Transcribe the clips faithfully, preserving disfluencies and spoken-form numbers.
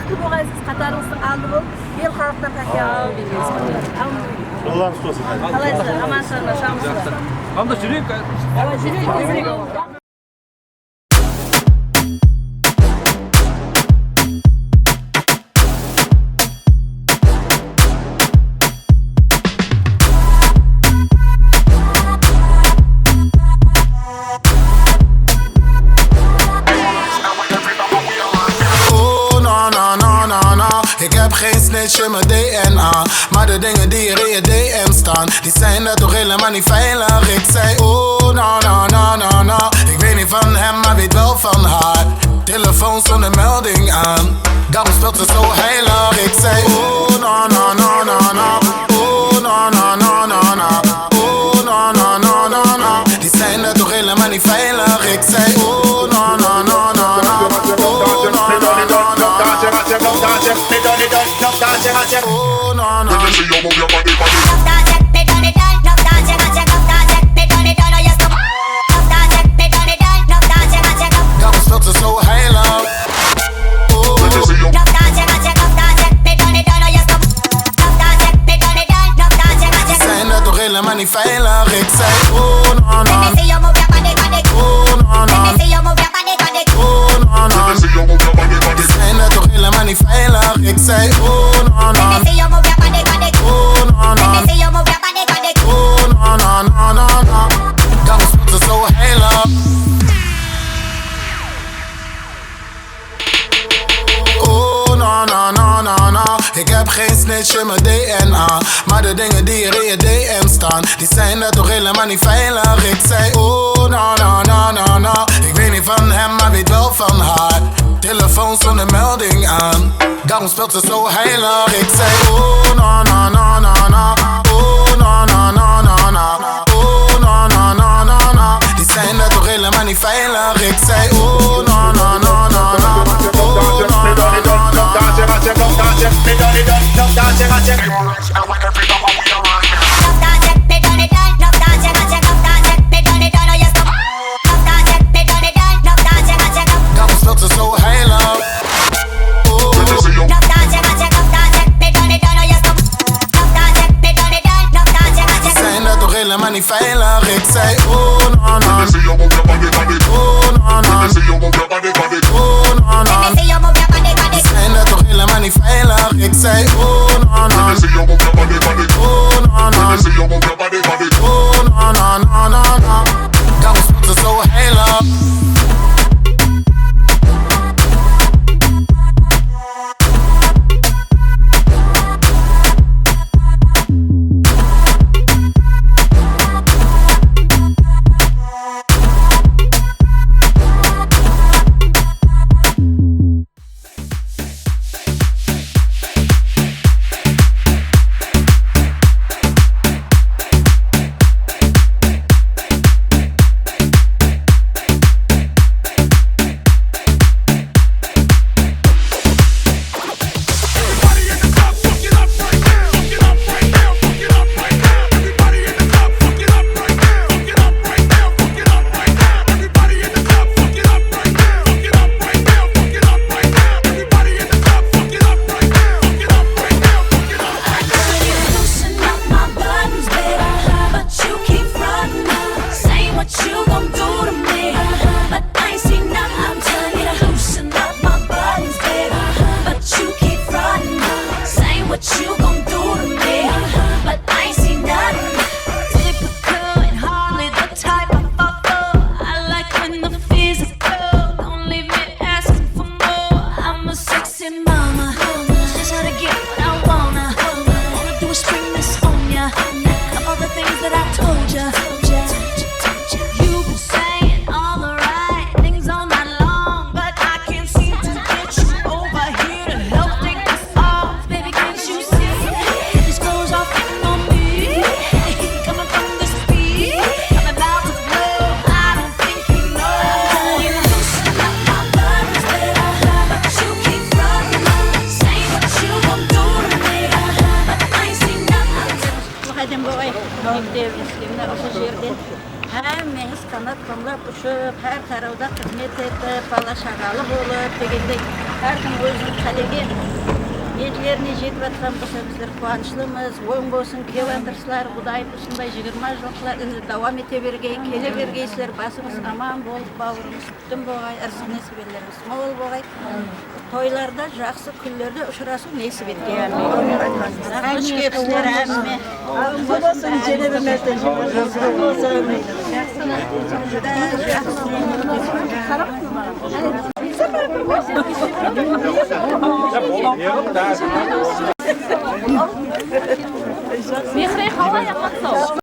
Bolǵaysız, qatarıńızdıń aldı bolıp, el xalıqtan táke alıp kelgensizler. Jollarıńız bolsın. Qalaysızlar, amansızlar ma, sawmısızlar? Qanda júreyik. Awa, júreyik, júreyik. Oh, no, no, no, no, no. Ik heb geen snitch in mijn D N A. Maar de dingen die er in je D M staan, die zijn daar toch helemaal niet veilig. Ik zei, oh, no, no, no, no, no. Ik weet niet van hem, maar weet wel van haar. Telefoon stond een melding aan. Daarom speelt ze zo heilig. Ik zei, oh, no, no, no, no, no. Oh, no, no, no, no, no. Oh, no, no, no, no, no. Die zijn er toch helemaal niet veilig. Ik zei, oh, no, no, no, no, no. Oh, no, no, no, no, no. Oh, no, no. Daarom speelt ze zo heilig. Ze zijn er toch helemaal niet veilig. Ik zei, oh, no, no. Oh, no, no. Oh, no, no. Ze zijn er toch helemaal niet veilig. Ik zei, oh, no, no. Oh, no, no. Oh, no, no, no, no. Daarom speelt ze zo heilig. Oh, no, no, no, no, no. Ik heb geen snitch in mijn D N A. Maar de dingen die er in je D M staan, die zijn er toch helemaal niet veilig. Ik zei, oh, no, no, no, no, no. Ik weet niet van hem, maar weet wel van haar. Telefoon stond een melding aan. Daarom speelt ze zo heilig. Ik zei, oh, no, no, no, no, no. Oh, no, no, no, no, no. Oh, no, no, no, no, no. Die zijn er toch helemaal niet veilig. Ik zei, oh, no, no, no, no, no. Oh, no, no, no, no, no. Daarom speelt ze zo heilig. Ze zijn er toch helemaal niet veilig. Ik zei, oh, no, no. Oh, no, no. Oh, no, no. Ze zijn er toch helemaal niet veilig. Ik zei, oh, no, no. Oh, no, no. Oh, no, no, no, no. Daarom speelt ze zo heilig. What you gon' do to me? But I ain't seen nothing. Typical and hardly the type I fall for. I like when the physical. Don't leave me asking for more. I'm a sexy mama. Just gotta get what I wanna. All I do is spring this on ya. All the things that I told ya. You've been saying all the right things all night long, but I can't seem to get you over here to help take this off. Baby, can't you see? These clothes are fitting on me. The heat coming from this beat. I'm about to blow. I don't think you know. I'm telling you, loosen up my buttons, baby. But you keep running. Saying what you gon' do to me. But I ain't seen nothing. Qádimgi oy, mektebińizge mine usı jerden. Hámmeńiz qanat qumlap ushıp, hár tarawda xızmet etip, bala-shaǵalı bolıp degendey, hár kim óziniń qálegen belgilerine jetip atqan bolsa, bizler quwanıshlımız. Oń bolsın, kep atırsızlar. Qudayım usınday jigirma jıllıqlar dawam ete bergey, kele bergeysizler. Basıńız aman bolıp, bawırıńız pútin bolǵay, ırısıq-nesibelerimiz mol bolǵay. Toylarda, jaqsı kúnlerde ushırasıw nesip etken. Xosh kelipsizler, hámme. Arzu bolsın, jene bir márte. Mehre, qalay, amansaw?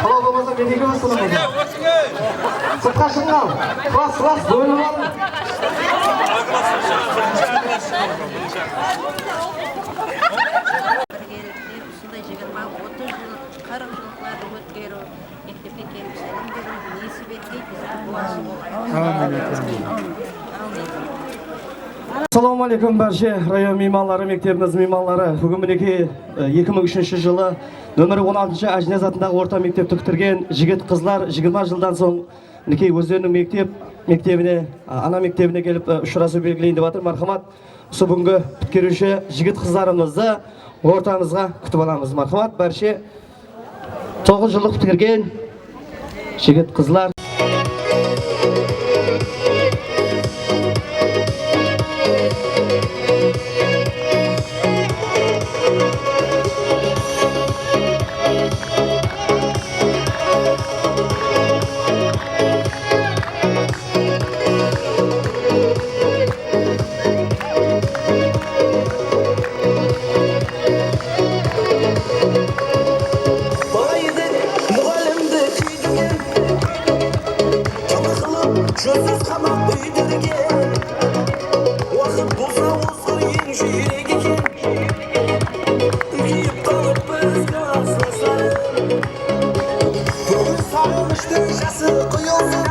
Halal bolmasa, men ekewimiz sınıp otır. Sırtqa shıqqan. Klass, klass, bólim al. Birgelikte usınday jigirma, otız jıl, qırq jıllıqlardı ótkeriw, mektepke kelip bilim beriw nesip etken bizlerge quwanısh bolǵay. Ámin, ámin. Ámin. Assalawma áleykum, bárshe rayon miymanları, mektebimiz miymanları. Búgin, minekey, e, eki mıń úshinshi jılı nömir on altınshı Ájiniyaz atındaǵı orta mektepti pitirgen jigit-qızlar jigirma jıldan soń, minekey, ózleriniń mektep, mektebine, a, ana mektebine kelip, e, ushırasıw belgileyin dep atır. Marhamat, usı búgingi pitkeriwshi jigit-qızlarımızdı ortamızǵa kútip alamız. Marhamat, bárshe. Toǵız jıllıq pitirgen jigit-qızlar. Bala edi, muǵallimdi súytken. Úydirgen waqıt bolsa ozǵır eń júrek eken. Úlkeyip qalıppız, klaslaslar. Búgin saǵınıshtıń jası quyılsın.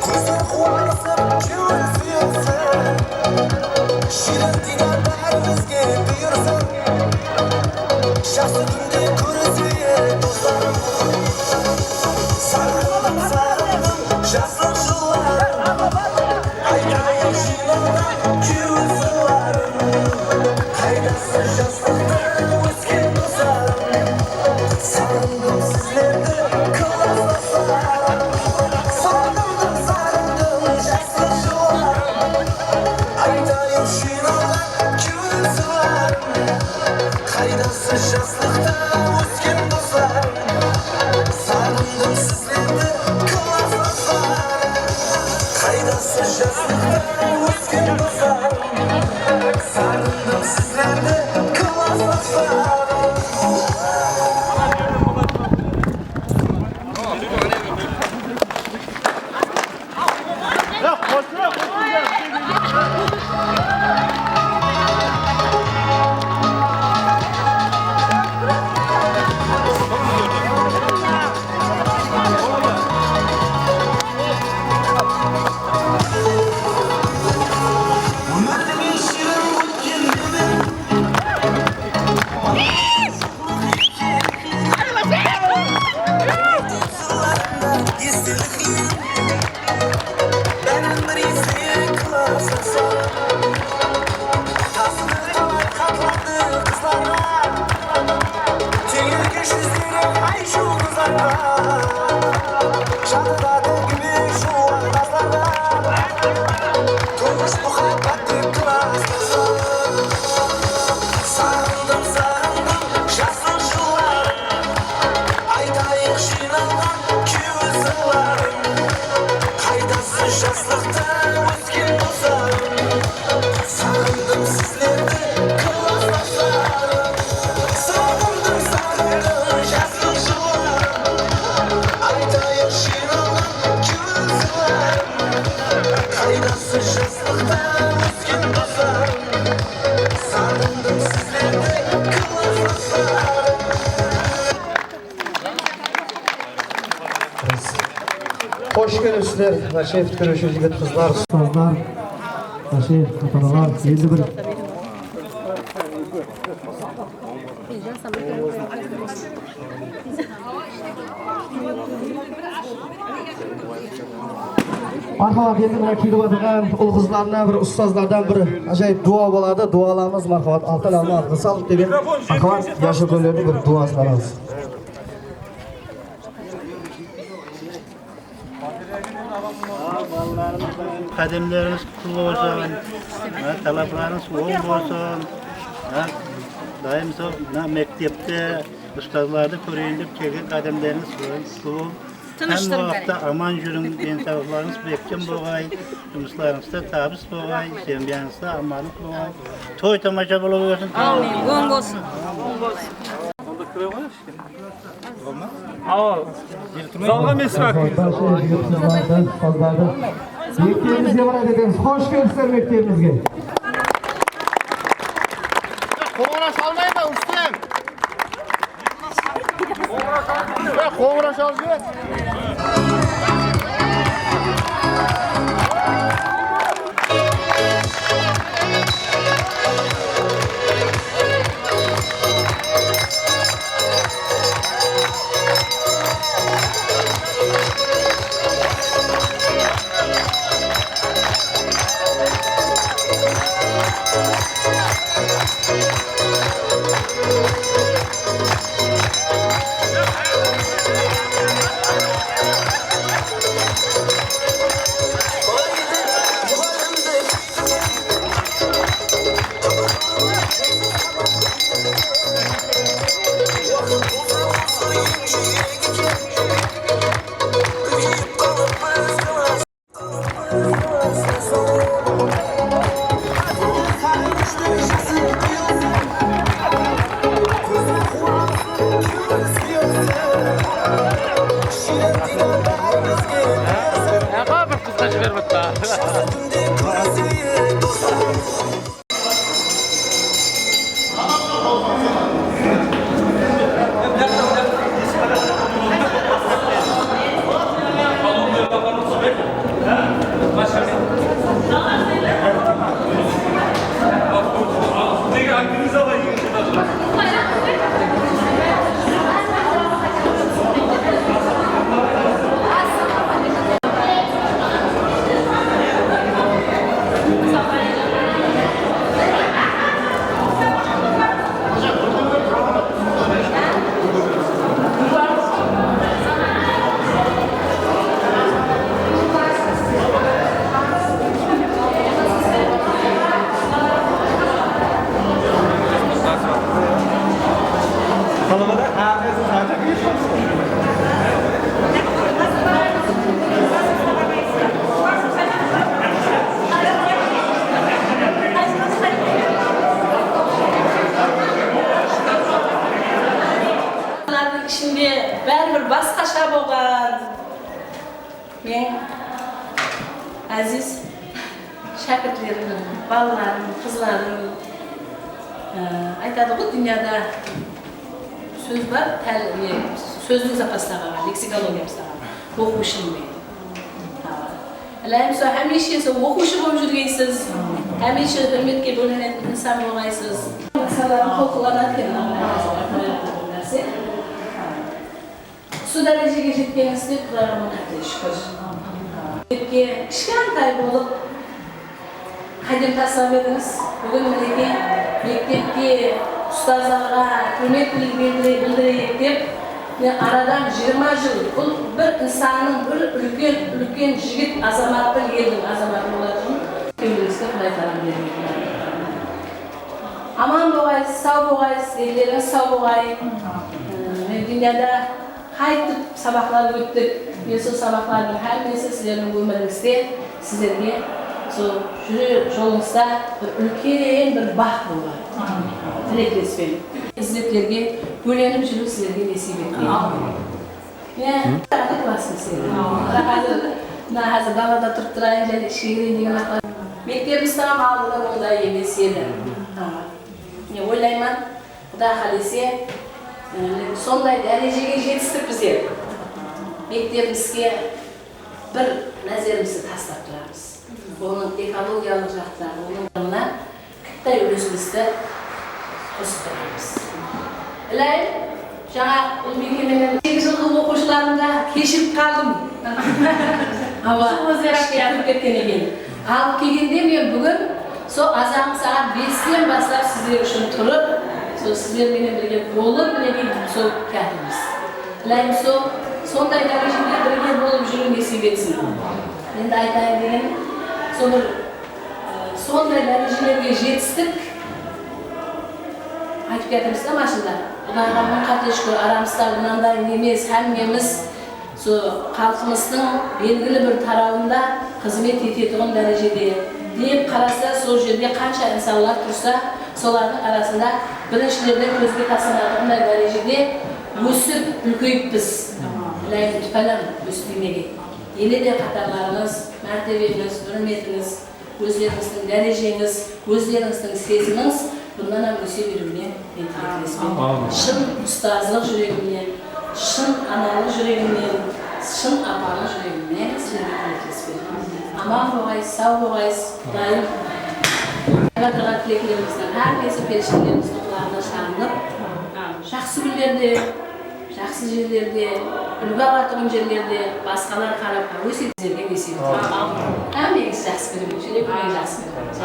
Kózler quwanısıp, kewil súyilsin. Shiyrin diyda bárimizge buyırsın. Jaqsı kúnde kóriseyik, doslarım. Saǵındım, saǵındım jaslıq jılların. Aytayıq jıynalǵan kewil sırların. Qaydası jaslıqta ósken doslarım? Saǵındım sizlerdi, klaslaslarım. Saǵındım, saǵındım jaslıq jılların. Aytayıq jıynalǵan kewil sırların. Qaydası jaslıqta ósken doslarım? Saǵındım sizlerdi, klaslaslarım. Qaydası jaslıqta ósken doslarım? Saǵındım sizlerdi, klaslaslarım. Teńirge júzleri ay juldızlarǵa, jatıradı gúnesh juwǵan qaslarǵa. Tuwǵısh muhabbat dep klaslaslar. Saǵındım, saǵındım jaslıq jılların. Aytayıq jıynalǵan kewil sırların. Qaydası jaslıqta ósken doslarım? Saǵındım sizlerdi, klaslaslarım. Saǵındım, saǵındım jaslıq jılların. Aytayıq jıynalǵan kewil sırların. Qaydası jaslıqta ósken doslarım? Saǵındım sizlerdi, klaslaslarım. Xosh kelipsizler, Nasheev kúreshi jigit-qızlar, ustazlar, Nasheev ata-analar, endi bir Marhamat, endi mına kelip atırǵan ul-qızlarına bir ustazlardan bir ájayıp dua boladı. Dualarımız, marhamat, altın alma, altın sawıt degen, marhamat, yashılkóllerdiń bir duasın alamız. Qádemlerińiz qutlı bolsın, ha, talaplarıńız oń bolsın, ha, dayım sol mına mektepte ustazlardı kóreyin dep kelgen qádemlerińiz qutlı bolsın. Hám waqıtta aman júriń, densawlıqlarıńız bekkem bolǵay, jumıslarıńızda tabıs bolǵay, semyańızda amanlıq bolǵay, toy-tamasha bola bersin. Ámin. Oń bolsın. Awa. Zalǵa emes pe? Barshası jigit-qızlardı, ustazlardı mektebimizge mıraat etemiz. Xosh kelipsizler mektebimizge. Qońıraw shalmay ma, Rustem? Qońıraw shalıp jiber. Bulardıń ishinde báribir basqasha bolǵan. Men áziz shákirtlerim, balalarım, qızlarım, e, aytadı ǵoy, dúnyada sóz bar, tál-, ne, sózdiń zapastaǵanı, leksikologiya zapastaǵanı, oqıwshı degen. Ilayım, sol hámiyshe sol oqıwshı bolıp júrgeysiz, hámiyshe húrmetke bólenetin insan bolǵaysız. Maqsadlarım qolqıllanadı eken, nárse. Usı dárejege jetkenińizde Qudayǵa mıń qáre shúkir. Mektepke kishkentay bolıp qáydem taslap edińiz? Búgin minekey, mektepke, ustazlarǵa húrmet bildireyik dep, mine, aradan jigirma jıl, bul bir insannıń, bir úlken, úlken jigit azamattıń, eldiń azamatı bolatuǵın kewlińizge Quday talam bermegen. Aman bolǵaysız, saw bolǵaysız, ellerińiz saw bolǵay. Ee, men dúnyada qaytıp sabaqlar óttik. Mine, sol sabaqlardıń hámmesi sizlerdiń ómirińizde, sizlerge sol júre-, jolıńızda bir úlken bir baxt bolǵay. Tileklespen. Izzetlerge bólenip júriw sizlerge nesiyp etken. Mine, qanday klasım seni. Mına házir, mına házir dalada turıp turayın, jáne ishke kireyin degen aqlar. Mektebimiz tam aldında onday emes edi. Mine, oylayman, Quday qálese, e, sonday dárejege jetistik bizler. Mektebimizge bir názerimizdi taslap turamız. Onıń ekologiyalıq jaqları, onıń mına Kishkentay úlesimizdi qosıp turamız. Ilayım, jańa bul mekemenen eki jılǵı oqıwshılarımdı keshirip qaldım. Awa, ishke kirip ketken eken. Al kelgende men búgin sol azanǵı saat besten baslap sizler ushın turıp, sol sizler menen birge bolıp, minekey, sol kiyatırmız. Ilayım, sol, sonday dárejede birge bolıp júriw nesiyp etsin. Endi aytayın degen, sol bir Sonday dárejelerge jetistik. Aytıp kiyatırmız da, mashında. Qudayǵa mıń qáte shúkir, aramızda mınanday emes, hámmemiz sol xalqımızdıń belgili bir tarawında xızmet etetuǵın dárejede. Dep qarasa, sol jerde qansha insanlar tursa, solardıń arasında birinshilerden kózge taslanatuǵınday dárejede ósip, úlkeyippiz. Ilayım, túpálam ósip túymegey. Ele de qatarlarıńız, mártebeńiz, húrmetińiz, ózlerińizdiń dárejeńiz, ózlerińizdiń sezimińiz bunnan hám óse beriwine men tileklespen. Amin. Shın ustazlıq júregimnen, shın analıq júregimnen, shın apalıq júregimnen sizlerge tileklespen. Aman bolǵaysız, saw bolǵaysız, Qudayım. Aytıp atırǵan tileklerimizdiń hámmesi perishtelerimiz qularına shalınıp, jaqsı kúnlerde, jaqsı jerlerde, úlgi alatuǵın jerlerde basqalar qarap háwes etkizerge nesiyp etsin. Hámmeńiz jaqsı kúnińiz, júregimnen jaqsı kúnińiz.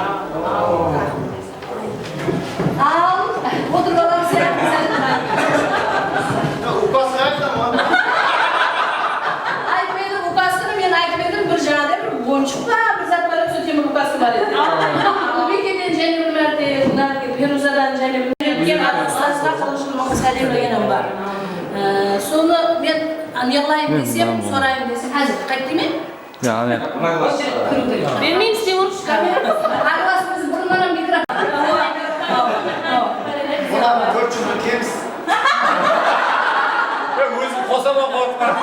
Al, otırıp alamız ya. Ukaska aytaman. Aytmadım, ukaskini men aytmadım, bir jańada bir oyınshıq pa, bir zat bar edi, sol Temir ukaska bar edi. Bul bekeden jáne bir márte, mına Feruzadan jáne bir márte, ustazǵa qılıshın mıń sálem degenim bar. Ee, sonı men ne qılayın desem, sorayın desem, házir qayt deymen? Ya, áne. Bermeymiz, Timur. Aralastı, biz burınnan hám mikrofon. Mına tórt júz mıń kemiz. Ya, ózim qosaman, qorqpan.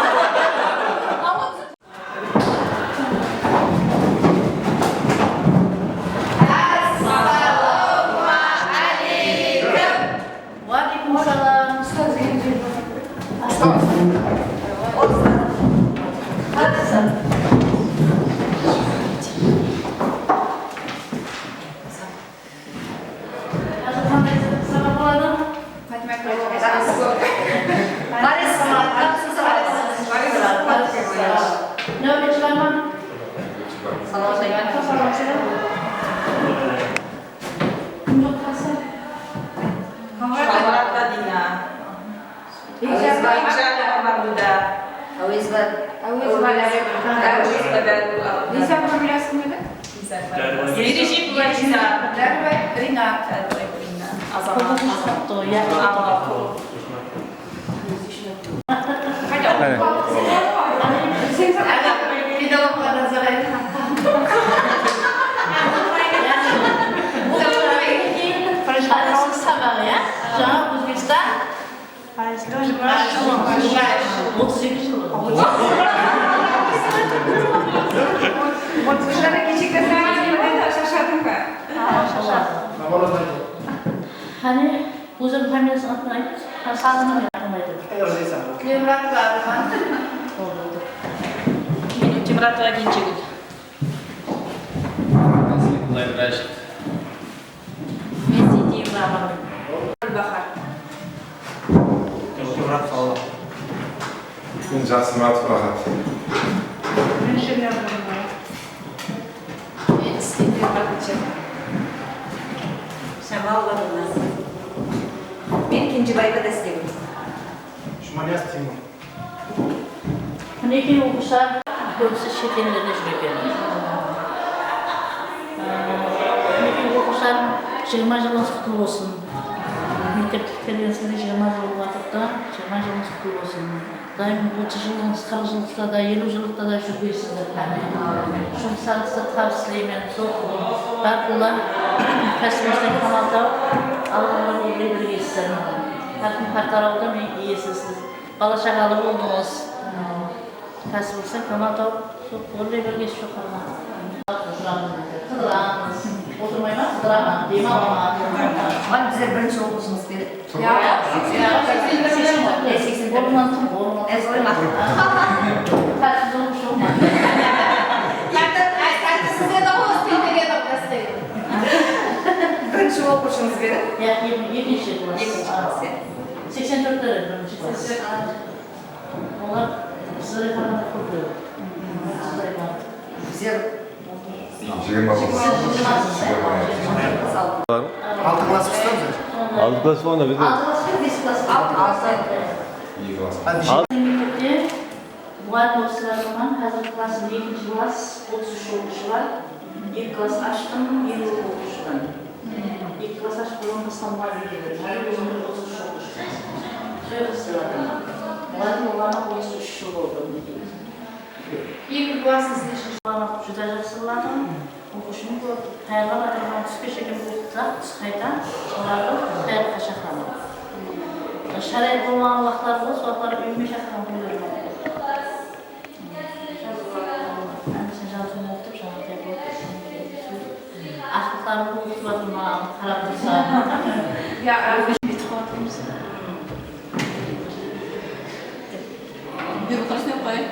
Shamuratova Dina. Awezova Mamuda. Awezova. Awezova Dárya. Awezova Dárya. Nisa familiyası kim edi? Erejepova Nisa. Dárya Rinat. Dárya Rinat. Azamat. Azamat. Awa. Sabaǵı, ya? Jańa Ózbekstan. Otız eki jıl. Sharshadıń ba? Qáne, óziniń familiyasın atın ayt, ha, sanını men atın aytadı. Temmuratova Arman. Boldı. Temmuratova Genjegúl. Qudayberdiyev Aman. Gúlbahar. Temmuratova Alma. Men Jasmuratov Rahat. Men Sherner Nurmurat. Men Iskenderova Gúlsherman. Shamal Ladullan. Men Kenjebaeva Dástebir. Jumaniyaz Timur. Minekey, oqıwshılar kóbisi shet ellerde júr eken. Minekey, oqıwshılar, jigirma jılıńız qutlı bolsın. Mektepti pitkergenizge jigirma jıl bolıp atırıptı. Jigirma jılıńız qutlı bolsın. Dayım otız jılıńız, qırq jıllıqta da, eliw jıllıqta da júrgeysizler. Jumıslarıńızda tabıs tileymen. Sol bárqulla kásibińizden kamal tawıp, alǵa qarap óрлey bergeysizler. Hár kim hár tarawda men iyesi siz. Bala-shaǵalı boldıńız. Kásibizden kamal tawıp, sol óрлey bergeysizler. Qıdıramız. Otırmay ma? Qıdıraman. Dem alaman. Al, bizler birinshi oqıwshımız berip. Ya. Seksen dórt. Ornınan tur, ornınan tur. Tártipsiz oqıwshı ma? Tártip, ay, tártipsiz edi ǵoy, tintegen oqıwshı. Birinshi oqıwshımız berip. Ya, eki-, ekinshi klass. Ekinshi klass, ya. Seksen dórtler edi birinshi klass. Olar bizlerge qaraǵanda kóbirek. Bizler jigirma. Altı klass usta bizler. Altı klass bolǵanda bizler. Altı klass pa, bes klass? Altı klass. Eki klass. Al- Mektepte muǵallim bolıp islep atırman, házir klassım ekinshi klass, otız úsh oqıwshı bar. Eki klass ashtım, eliw oqıwshıdan. Eki klass ashıp, bul basqa muǵallim keledi. Házir ózimde otız úsh oqıwshı bar. Sol jerde islep atırman. Muǵallim bolǵanıma otız úsh jıl boldı. Eki klassıńız neshinshi? Balalar júdá jaqsı boladı. Oqıwshım kóp. Tayarlap atırman, túske shekem oqıtsaq, tús qayta olardı tayarlıqqa shaqıraman. Sharayat bolmaǵan waqıtları bolsa, waqıtları úyime shaqırǵan kúnleri bar. Jazıp atırman. Ánisin jazıwın oqıtıp, jaǵıntay bolıp, aqlıqlarımdı oqıtıp atırman, qarap tursa. Ya, buyırıp qoyıń.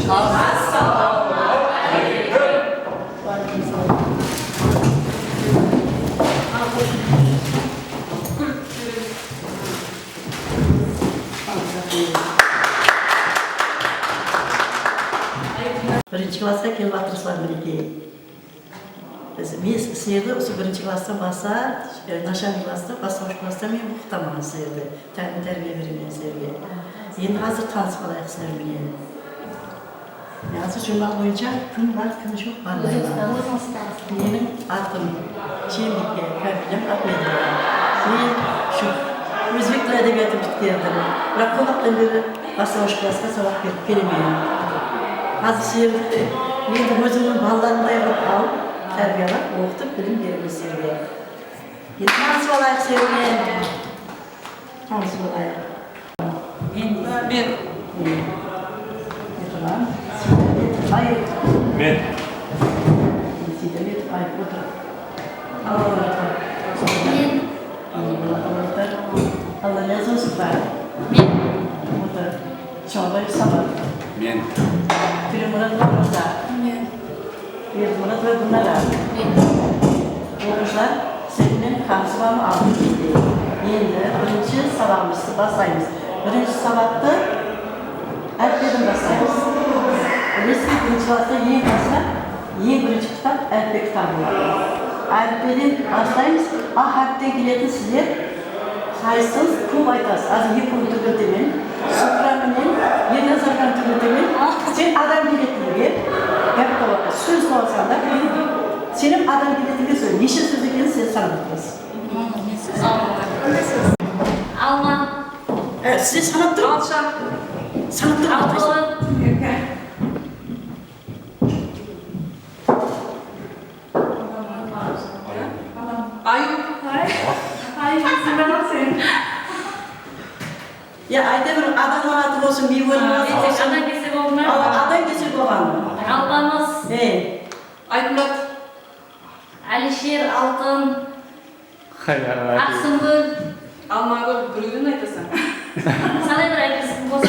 Assalawma áleykum. Birinshi klassqa kelip atırsızlar, minekey. Biz, men sizlerdi usı birinshi klasstan baslap, e, начальный klasstan, baslawısh klasstan men oqıtaman sizlerdi. Tálim-tárbiya beremen sizlerge. Endi házir tanısıp alayıq sizler menen. Házir jurnal boyınsha kim bar, kim joq, barlayman. Meniń atım Jemike, fámiliyam Ahmedova. Men shu ózbek tili ádebiyatın pitkerdim. Biraq qonaqtan beri baslawısh klassqa sabaq berip kelemen. Házir sizlerdi endi ózimniń balalarımday qılıp alıp, tárbiyalap, oqıtıp, bilim beremen sizlerge. Endi tanısıp alayıq sizler menen. Tanısıp alayıq. Men. Men. Men. Mehrman. Ay. Men. Seydametov Ayıp, otır. Allamuratova. Men. Allamuratova, otır. Allaniyazova Suhra. Men. Otır. Shańabaev Samad. Men. Tóremuratova Roza. Men. Berdimuratova Gúlnara. Men. Oqıwshılar, Menen Hamzovanıń aldıp keldi. Endi birinshi sabaǵımızdı baslaymız. Birinshi sabaqtı álipbeden baslaymız. Bilesiz, birinshi klassta eń basta, eń birinshi kitap álipbe kitabı boladı. Álipbeden baslaymız. A háripten keletin sizler qaysıńız kóp aytasız? Házir ekewin túrletpemen. Zuhra menen Ernazarxan túrletpemen. Sen adam keletinge gáp tawasıń, sóz tawasań da. Sen hám adam keletinge sóyle. Neshe sóz ekenin sen sanap otırasıń. Alma. E, sizler sanap turıń. Alsha. Sanap turıń. Altılı. Ayıw. Ayıw, sen. Ya, ayta ber, adamnıń atı bolsın, miywenin atı bolsın. Adam kese boldı ma? Awa, adam kese bolǵan. Alpamıs. E. Aytmurat. Alisher, Altın. Aqsıngúl. Almagúl, birewden aytasań. Sanay ber, aytırsın, bos.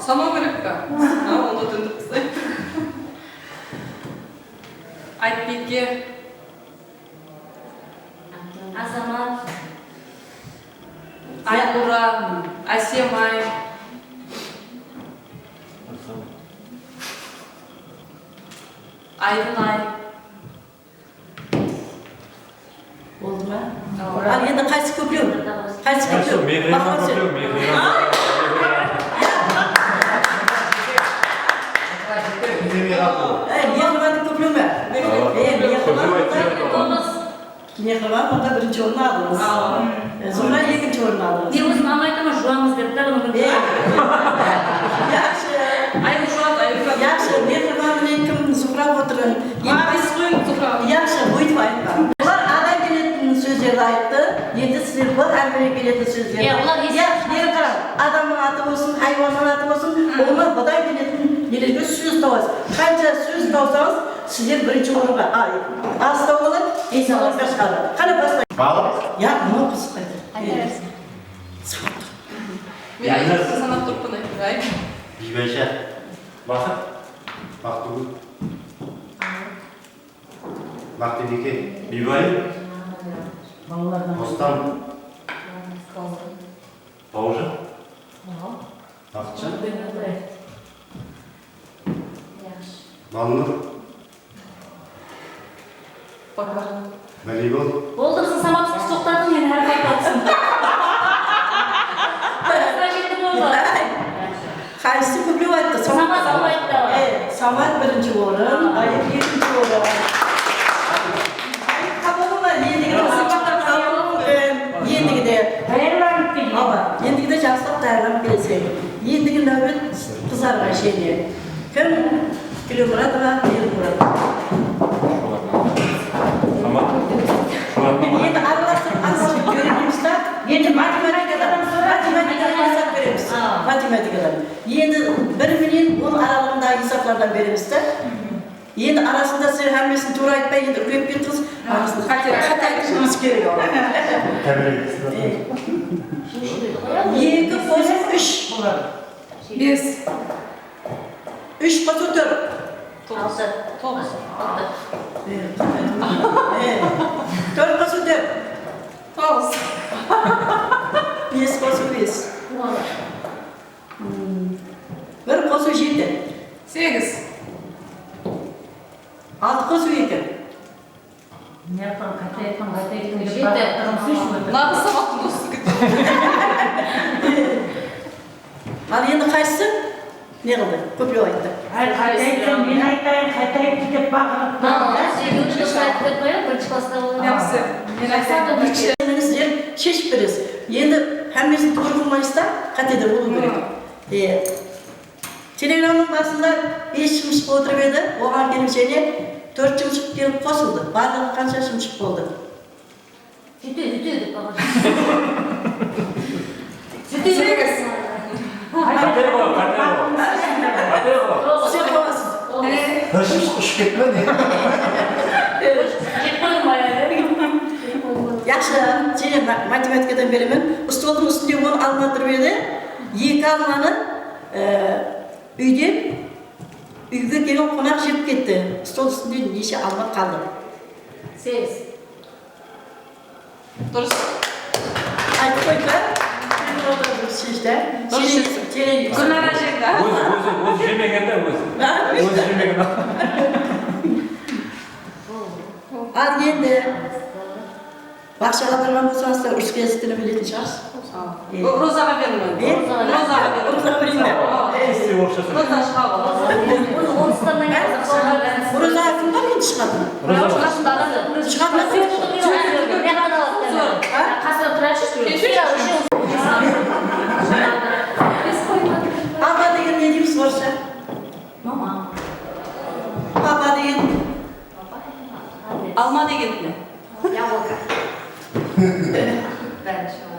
Sanaw kerek pa? Ha, onda túndik bizde. Aytbiyke. Azamat. Ayqura, Ásemay. Aydınay. Boldı ma? Al, endi qaysı kóplew? Qaysı kóplew? Mehriban kóplew, Mehriban. Ey, Mehribandı kóplew me? Ey, Mehriban. Mehriban onda birinshi orın aldıńız. E, Zuhra ekinshi orın aldıńız. Men ózim ańlaytaman, juwańız dep ta, bunı. E, yaqshı. Ayıp juwadı, ayıp juwadı. Yaqshı, Mehriban menen kim Zuhra otırıń. Mına biz qoyıń Zuhra. Yaqshı, buytıp aytpa. Bular adam keletin sózlerdi ayttı. Endi sizler bul hár biri keletin sózlerdi. Ya, bular eski. Ya, beri qarań. Adamnıń atı bolsın, haywannıń atı bolsın, olar budan keletin nelerge sóz tawasız. Qansha sóz tawsańız, sizler birinshi orınǵa, a, astı alıp, bes orınǵa shıǵadı. Qáne, baslayıq. Balıq. Ya, mınaw qızıq aytır. Ayta bersin. Men aytıp sanap turıppan, aytpay. Biybaysha. Baxıt. Baxtigull. Baqtibiyke. Biybay. Bostan. Bawırjan. Baxıtjan. Balnur. Báleybol. Boldı, qızım, Samat, toqtatıń, endi hár qatlatsın. Qaysı kóplew ayttı? Samat, Samat, Samat ayttı. E, Samat birinshi orın, Ayıp ekinshi orın. Ayıp, qabılı ma? Endigi de, endigi de. Awa, endigi de jaqsılap tayarlanıp keleseń. Endigi náwbet qızlarǵa, jáne. Kim? Kilemuratova Elmurad. Tamam. Endi aralastırıp, aralastırıp beremiz da. Endi matematikadan, matematikadan esap beremiz. Matematikadan. Endi bir menen on aralıǵındaǵı esaplardan beremiz da. Endi arasında sizler hámmesin tuwra aytpay, endi úlkeyip kettińiz. Arasında qáte, qáte aytıwımız kerek. Eki qosıp úsh. Bes. Úsh qosıw tórt. Altı. Toǵız. Altı. E, e, tórt qosıw tórt. Toǵız. Bes qosıw bes. On. Hmm. Bir qosıw jeti. Segiz. Altı qosıw eki. Ne yapayım, qayta aytqan, qayta aytqan dep baqırıp turıń, sıyshı. Naǵız sabaqtıń dosı. Al, endi qaysısı ne qıldı? Kóplew ayttı. Ay, qayta aytqan, men aytayın, qayta ayttı dep baqırıp turıń. Ha, segizinshi klassta aytıp qoyayıq, birinshi klassta bolǵan. Jaqsı. Men aytayın. Sizler sheship beresiz. Endi hámmesin tuwrı qılmaysız da, qáte de bolıw kerek. E, Telegramnıń basında bes shımshıq otırıp edi, oǵan kelip jáne tórt shımshıq kelip qosıldı. Barlıǵı qansha shımshıq boldı? Jete, jete dep baǵan. Jete. Segiz. Qáte ǵoy, qáte ǵoy. Qáte ǵoy. Sen qolasız. Bir shımshıq ushıp ketti me, ne? Jep qoydım ǵoy endi. Jaqsı, jáne ma-, matematikadan beremen. Stoldıń ústinde on alma turıp edi. Eki almanı, e, Úyden úyge kelgen qonaq jep ketti. Stol ústinde neshe alma qaldı? Segiz. Durıs. Aytıp qoydı da. Durıs sheshti. Durıs sheshti. Gúlnara jeńdi. Ózi, ózi, ózi jemegen da, ózi. Ha? Ózi jemegen. Al endi. Baqshaǵa barǵan bolsańızlar, úrskestin biletin shıǵarsız. Rozaǵa beriń. E? Rozaǵa beriń. Rozaǵa beriń. Roza shıǵadı. Rozaǵa kimler endi shıǵadı? Shıǵadı. Qasına turayıqshı. Papa degen ne deymiz orıssha? Mama. Papa degen. Alma degen ne? Яблоко. Bárin shıǵadı.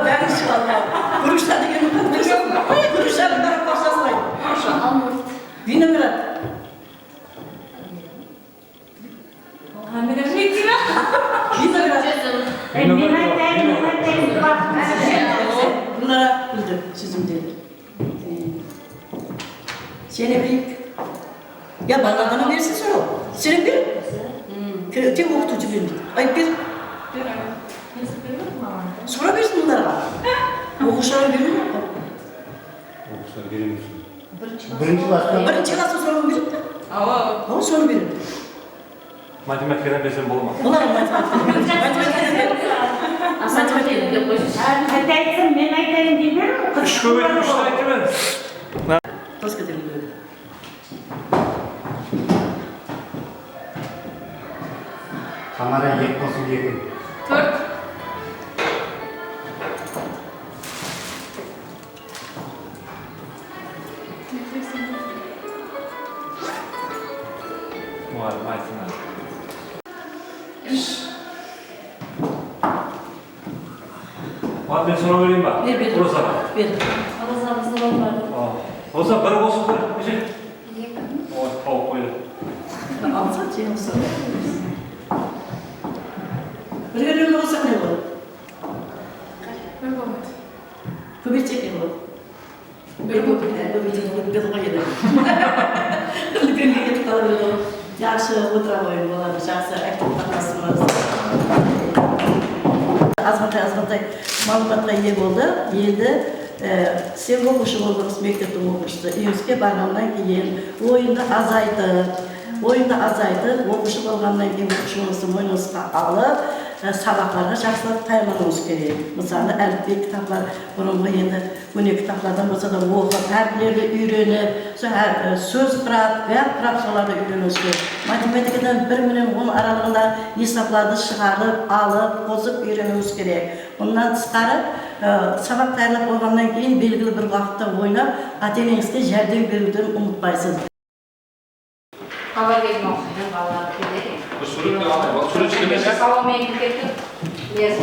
Bárin shıǵadı. Grusha degen, grusha, grushanıń bári baqshasına. Grusha. Vinograd. Vinograd. E, men aytayın, men aytayın. Bunlar bildi, sizim dedi. Seni bileyik. Ya, balalardan bersin soraw. Sen ber. Tek oqıtıwshı bermeydi. Ayıp ber. Sora bersin bunlarǵa. Oqıwshılar bermeydi. Oqıwshılar bermeydi. Birinshi klassta. Birinshi klassta soraw beredi. Awa. Awa, sonı beredi. Matematikadan bersem bola ma? Bolar, matematikadan. Matematikadan ber. Qayta aytsın, men aytayın dey ber. Úsh kóbeytip úshti aytıp ber. Qız keterim dedi. Tamara, eki qosıp eki. Tórt. Muǵallim, aytsana. Úsh. Muǵallim, men soraw bereyin ba? Ber, ber. Rozaǵa. Ber. Rozaǵa soraw bar. Roza, bir qosıp bir, neshe? Eki. Oy, tawıp qoydı. Alsa, jeńisti. Birge nol qosaq ne boladı? Bir boladı. Kóbeytsek ne boladı? Bir kóbeytedi, kóbeytedi, kóbeytedi ǵoy endi. Úlkenge ketip qala beredi ǵoy. Jaqsı, otıra qoyıń, boladı, jaqsı, aktiv qatnasıńız. Azǵantay, azǵantay maǵlıwmatqa iye boldı. Endi, e, sen oqıwshı boldıńız, mekteptiń oqıwshısı. Úyińizge barǵannan keyin oyındı azaytıp, oyındı azaytıp, oqıwshı bolǵannan keyin oqıwshılıǵıńızdı moynıńızǵa alıp, e, sabaqlarǵa jaqsılap tayarlanıwıńız kerek. Mısalı, álipbe kitaplar, burınǵı endi Kóne kitaplardan bolsa da oqıp, háriplerdi úyrenip, sol hár, e, sóz qurap, gáp qurap, solardı úyreniwińiz kerek. Matematikadan bir menen on aralıǵında esaplardı shıǵarıp, alıp, qosıp úyreniwińiz kerek. Bunnan tısqarı, e, sabaq tayarlap bolǵannan keyin belgili bir waqıtta oynap, ata-eneńizge járdem beriwdi umıtpaysız. Xabar berdim, oqıyman, balalar keledi. Bir súwretke almay, bal súwretke kelmese. Sawal menen kettim. Niyaz.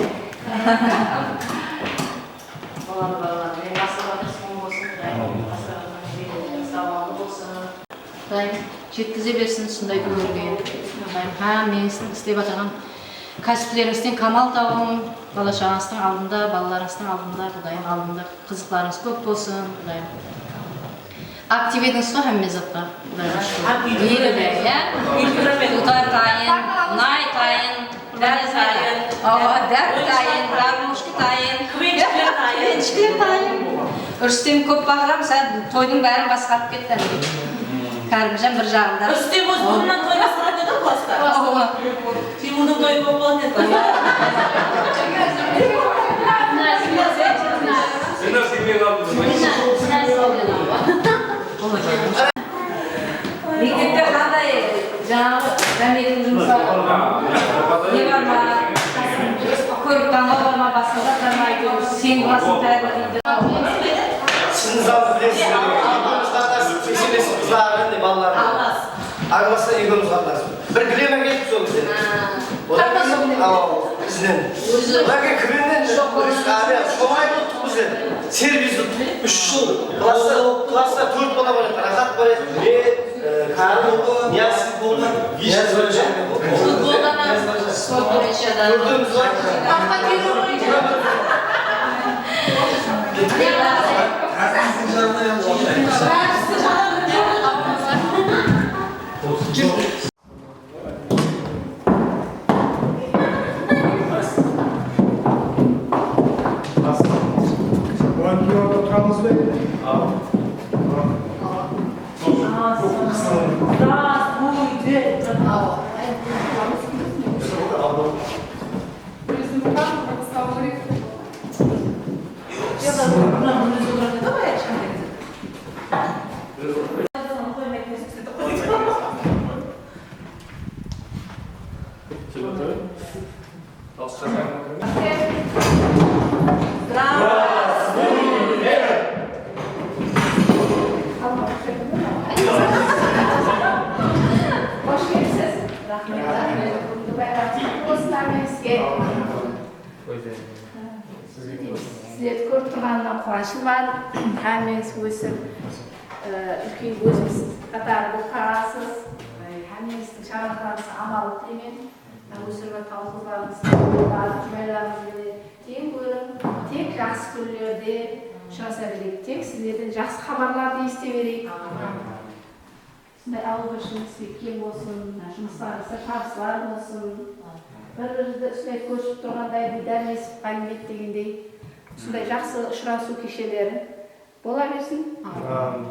Boladı, balalar. Men baslıǵa tırısqan bolsın, Qudayım baslıǵına sawabı bolsın. Qudayım jetkize bersin usınday kúnlerge. Qudayım hámmenińizdiń islep atırǵan kásiplerińizden kamal tabıń. Bala-shaǵańızdıń aldında, balalarıńızdıń aldında, Qudayım aldında qızıqlarıńız kóp bolsın, Qudayım. Aktiv edińiz ǵoy hámme zatqa. Aktiv. Iya. Úlgirmen. Dutar tayın, nay tayın, dál tayın. Awa, dál tayın, garmoshka tayın. Kúvenshikler tayın. Kúvenshikler tayın. Rústem kóp baǵıram, sál toydıń bárin basqarıp ketti. Kárimjan bir jaǵında. Rústem óz burnınan toy basqaradı edi ǵoy basta. Awa. Timurdıń toyı kóp boladı edi. Mektepte qanday, jańaǵı, dámetiń jumısı ne bar ma? Kórip tańlaw bar ma? Basqa zatlar ma? Sen basıń tayarla deydi. Siziń zalı bilesiz, ekewimiz qatnasıp, seksen bes qız bar edi, balalar. Aralasta ekewimiz qatnasıp. Bir dilem ákelip sol bizden. Odan keyin, awa, bizden. Odan keyin Kúbennen, Shomay bolıp bizden. Servis úsh jıl. Klasta, klasta tórt bala bar edi, Raxat bar edi. Men, e, Kárip, Niyaz boldı. Futboldan, sport boyınsha da. Tórt bala. Xosh kelipsiz. Raxmet, raxmet. Búgingi bayramımız qutlı bolsın hámmeńizge. Sizlerdi kórip turǵanıma quwanıshlıman. Hámmeńiz ósip, e, úlken ózimiz qatarı bolıp qalǵansız. E, hámmeńizdiń shańaraqlarıńızǵa amanlıq tileymen. Ósirip atırǵan qızlarımız, jubaylarımız benen teń kórim, tek jaqsı kúnlerde ushırasa bereyik, tek sizlerden jaqsı xabarlardı esite bereyik. Usınday awızda jumıs keń bolsın, jumıslarıńızda tabıslar bolsın. Bir-birimizdi usınday kórisip turǵanday, diydar nesip ǵánimet degendey, usınday jaqsı ushırasıw kesheleri bola bersin. Amin.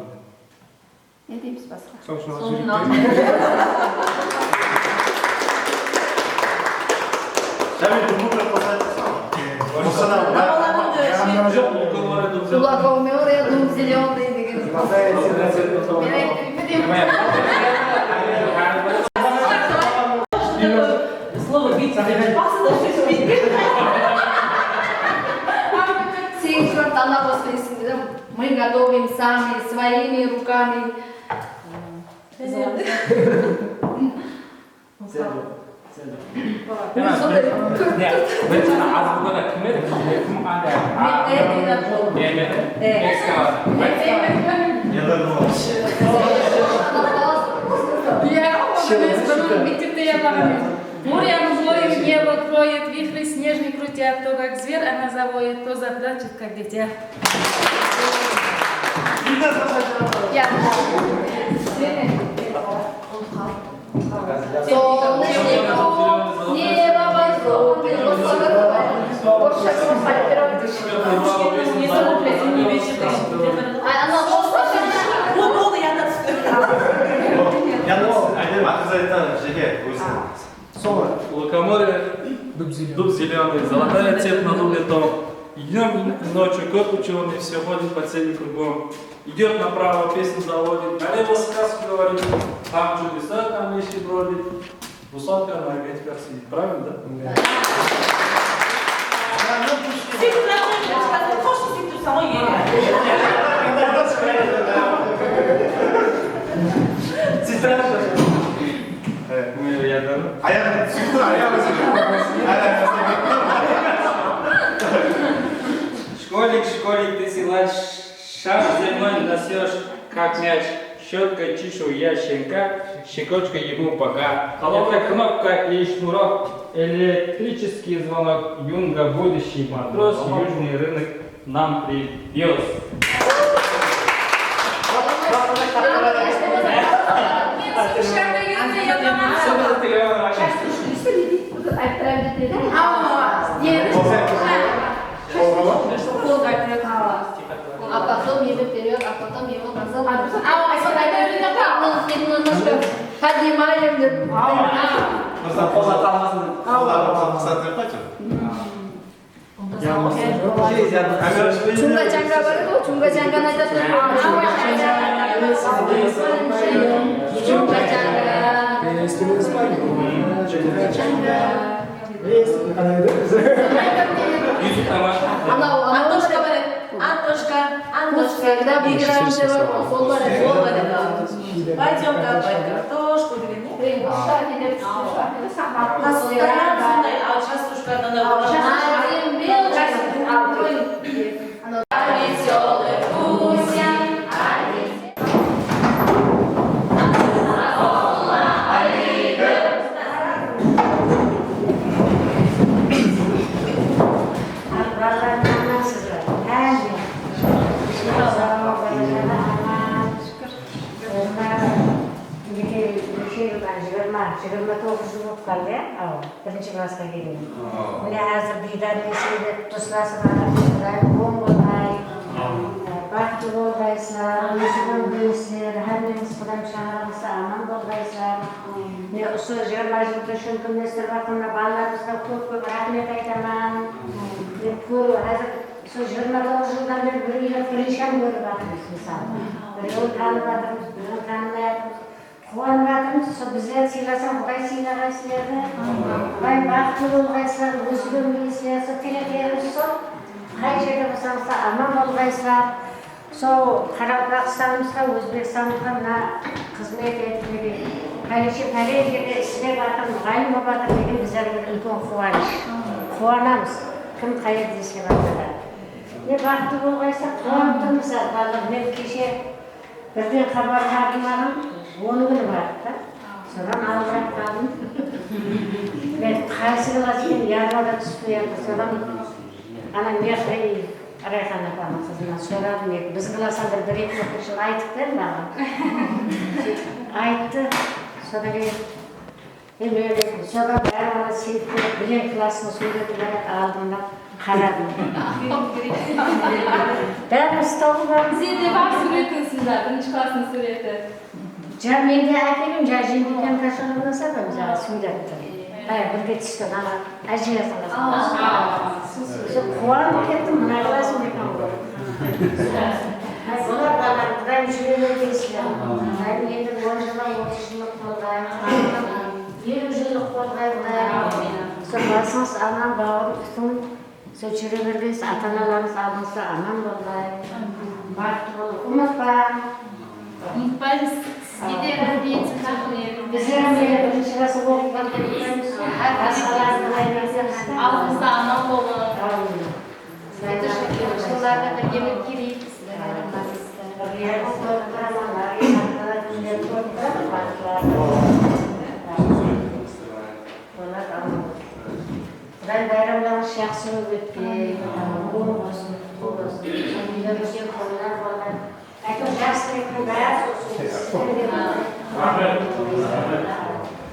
Ne deymiz basqa? Sol ushın alıp júrip. Jámil, bir qosayıq. Qosana. Joq, Лукоморье дуб зеленый. Лукоморье дуб зеленый degen. Men aytayın ba deymen? Слово бить. Basında sóz bit. Segiz júrt ana qosıq esińde. Мы готовим сами, своими руками. Sen, sen. Sonday kóp. Ne? Biz azbukada kim edi? Kim anda? Men, e, Meksika. Iya, men mektepte yapaǵan edim. Буря воет, небо кроет, вихри снежные крутят, то как зверь она завоет, то заплачет, как дитя. Солнечный лук, небо возлюбленный. Orıssha aytıp berip atır. Ay, ana, orıssha. Bu boldı, yanına tústi. Yanına tústi. Aytayın ba, qız aytqan jeke óziniń. Солар. Лукоморье, дуб зелёный. Дуб зелёный, золотая цепь на дубе том. Днём и ночью кот учёный, всё ходит по цепи кругом. Идёт направо, песню заводит, налево сказку говорит, там чудеса, там вещи бродит. Русалка на ветках сидит. Правильно, да? Да. Sen de qoshni sen tursań ǵoy, endi. Ayaq túsip tur, ayaq. Shkolik, shkolik, ты силач, шар земной несёшь, как мяч, щёткой чищу я щенка, щекочкой ему бока. Это кнопка и шнурок, электрический звонок, Юнга будущий матрос, южный рынок нам привёз. Aytıp beredi. Awa. А потом ему вперёд, а потом ему назад. Awa, sonday aytıp beredi. Немножко поднимаем dep. Mırza, qollar qalmasın. Qollarımızdı qısqartayıq pa, что? Chunga-changa bar edi ǵoy, chunga-changanı aytatın. Chunga-changa. Anaw, anaw. Antoshka bar edi. Antoshka, Antoshka. Когда играем, sol bar edi. Sol bar edi. Пойдём копать картошку degen, ne? Awa. Nastayan sonday, al, частушкаdan da. Весёлый Кузя. Balalarım, amansızlar? Há, sawǵa, balalarım, aman. Jigirma, jigirma, jigirma toǵız jıl bolıp qaldı, ya? Awa, birinshi klasqa kelgende. Mine, házir diydar nesip etip, doslasıp atırmız, Qudayım oń bolǵay. Baxıtlı bolǵaysızlar, ósip-óngilesizler, hámmeńiz Qudayım shańaraǵıńızda aman bolǵaysızlar. Mine, usı jigirma jıldı shólkemlestirip atqanına balalarımızǵa kóp-kóp raxmet aytaman. Mine, kóriw, házir usı jigirma toǵız jıldan beri bir úyde birinshi hám kórip atırmız, mısalı. Birewin tanıp atırmız, birewin tanımay atırmız. Quwanıp atırmız, sol bizlerdi sıylasań, Quday sıylaǵay sizlerdi. Quday baxıtlı bolǵaysızlar, ózip ómir keshiresiz, tileklerimiz sol. Qay jerde bolsańızlar, aman bolǵaysızlar. Sol Qaraqalpaqstanımızǵa, Ózbekstanımızǵa mına xızmet etip, mine, pálenshi pálen jerde islep atır, muǵallim bolıp atır degen bizlerge bir úlken quwanısh. Quwanamız, kim qay jerde islep atsa da. Ne baxıtlı bolǵaysızlar, quwanıp turmız, balalar. Men keshe birden xabar bardı maǵan, on kúni bardı da. Sodan albırap qaldım. Men qaysı klass eken, yadıma da túspey atır. Sodan ana Mehri Rayxan apanıń qızınan soradım, men, "Biz klasstan bir, bir-eki oqıwshını aytıp ber maǵan." Ayttı. Sodan keyin, e, men, sodan bári ana seyip berip, bilen klasstıń súwreti bar edi, aldımnan qaradım. Bári stolda bar. Bizde de bar súwretiń, usında birinshi klasstıń súwreti. Ja, men de ákeldim, ja, Jembiykanıń kashonınan salam, ja, súwreti. Ay, birge tústi, ana, ájine salasın. Sol quwanıp kettim, mına klasım eken ǵoy. Ay, bular balalar, Qudayım júre bergensizler. Qudayım endi on jıllıq, otız jıllıq bolǵay, eliw jıllıq bolǵay, Qudayım. Sol basıńız aman, bawırın pútin. Sol júre bergensizler, ata-analarıńız aldıńızda aman bolǵay. Baxıtlı bolıń, umıtpań. Umıtpaymız. Sizge de raxmet, sizge de. Bizler mine birinshi klass oqıp atırmız. Basqalardı da aytamiz. Aldımızda aman bolıń. Áwmiyin. Jıllarda da keliw kerek. Iyá, kórip turaman, iyá, kórip turaman, baxıtlı bolıń. Bolar, aman bolıń. Quday bayramlarıńız jaqsı bolıp ótken, ulıwma bolsın, ulıwma bolsın. Úylerinde qoylar bolǵan. Áytewir, jaqsı tilektiń bári bolsın. Raxmet.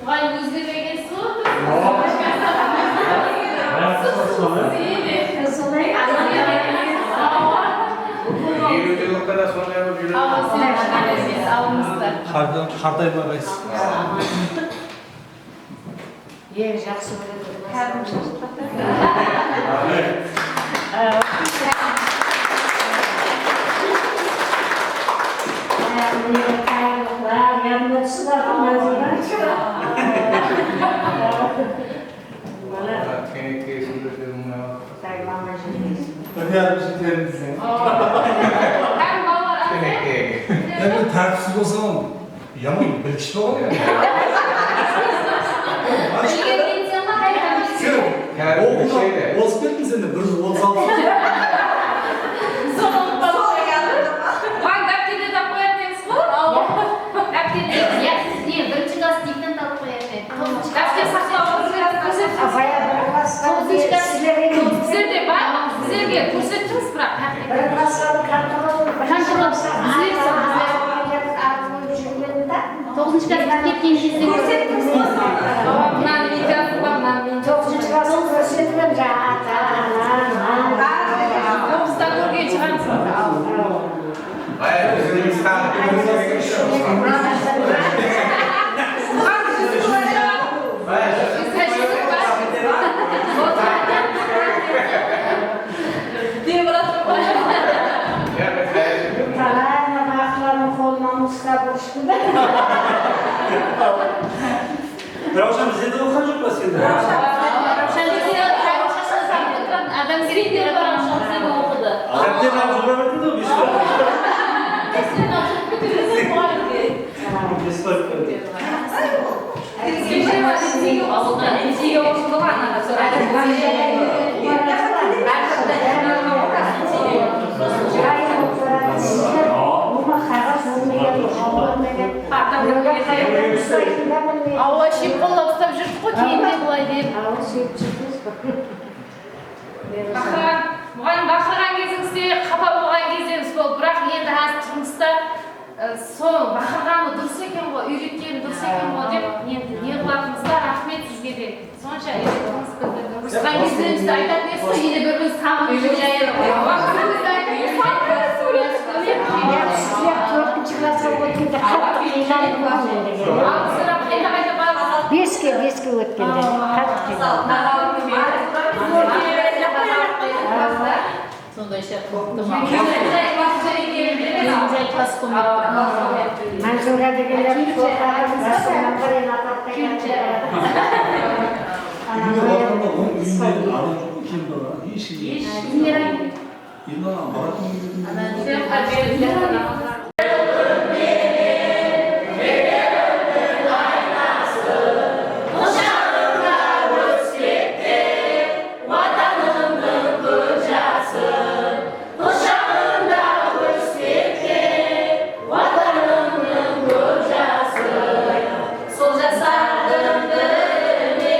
Buǵan ózgerip kelgensiz ǵoy. Solay. Eliw jıllıqta da sonday bolıp júredi. Awa, sen awımızda. Qartaymaǵaysız. Eń jaqsı kúni. Qádim shashıp qattı. Mine, tayarlıqlar, yadıma túsip atır, Manzura. Mana. Teneke súwreti mına. Qıtay mama júrmeysin. Bir yarım jil berdim sen. Qádim balalar. Teneke. Endi tártipsiz bolsań. Yaman bilgishli bola. Bilgen sen ǵoy, qaytaman. Sen oqıwdan ozıp kettiń sen de, bir júz otız altı. Soń ulıp qaldı. Buǵan dápterler tap qoyatın emes ǵoy. Dápterler, ya, ne, birinshi klass diktant alıp qoyatın edi. Dápter saqlap otırıp, kórsetip. Toǵızınshı klass, sizlerde bar, bizlerge kórsettińiz, biraq. Bir klassqa bir kontrol, kontrol, bizler, bizler. Toǵızınshı klassqa ketken gezde kórsettińiz. Mınanı men jazdım ba, mınanı men jazdım. Toǵızınshı klassqa kórsetip em, jańa ata, ana, ana. Toǵızda kórgen shıǵarmız. Baya ózimizdiń stanokımız. Baya. Dep atır ǵoy. Talay ana baxıtlardıń qolınan uslap urıshtı da. Rawshan bizde de oqıǵan joq pa sende? Rawshan bizde de oqıdı. Adam kerek dep Rawshan bizde de oqıdı. Dápterin alıp júre berdi de, bes. Awa shep qollap uslap júrdik ǵoy, keyin de bılay dep. Baqırǵan, muǵallim, baqırǵan gezińizde, qapa bolǵan gezińiz boldı, biraq endi házir turmısta, e, sol baqırǵanı durıs eken ǵoy, úyretkeni durıs eken ǵoy dep, endi ne qılatınımızda raxmet sizge de. Sonsha úyretińiz, bildirdińiz. Urısqan gezlerimizde aytatın edińiz ǵoy, ele bir-birimiz saǵınıp júrip. Sizler tórtinshi klassqa ótkende qattı qıynalıp. Beske, beske ótkende qattı qıynalıp. Manzilga degenler toqtadı, basımnan bir ena toqtay ketip baradı. Úyine barǵanda onıń úyinde adam joq, kem bala, hesh kim joq. Endi aǵam baratın úyine. Qushagında óspekte Watanımnıń gúl jası. Sol jaslardıń birine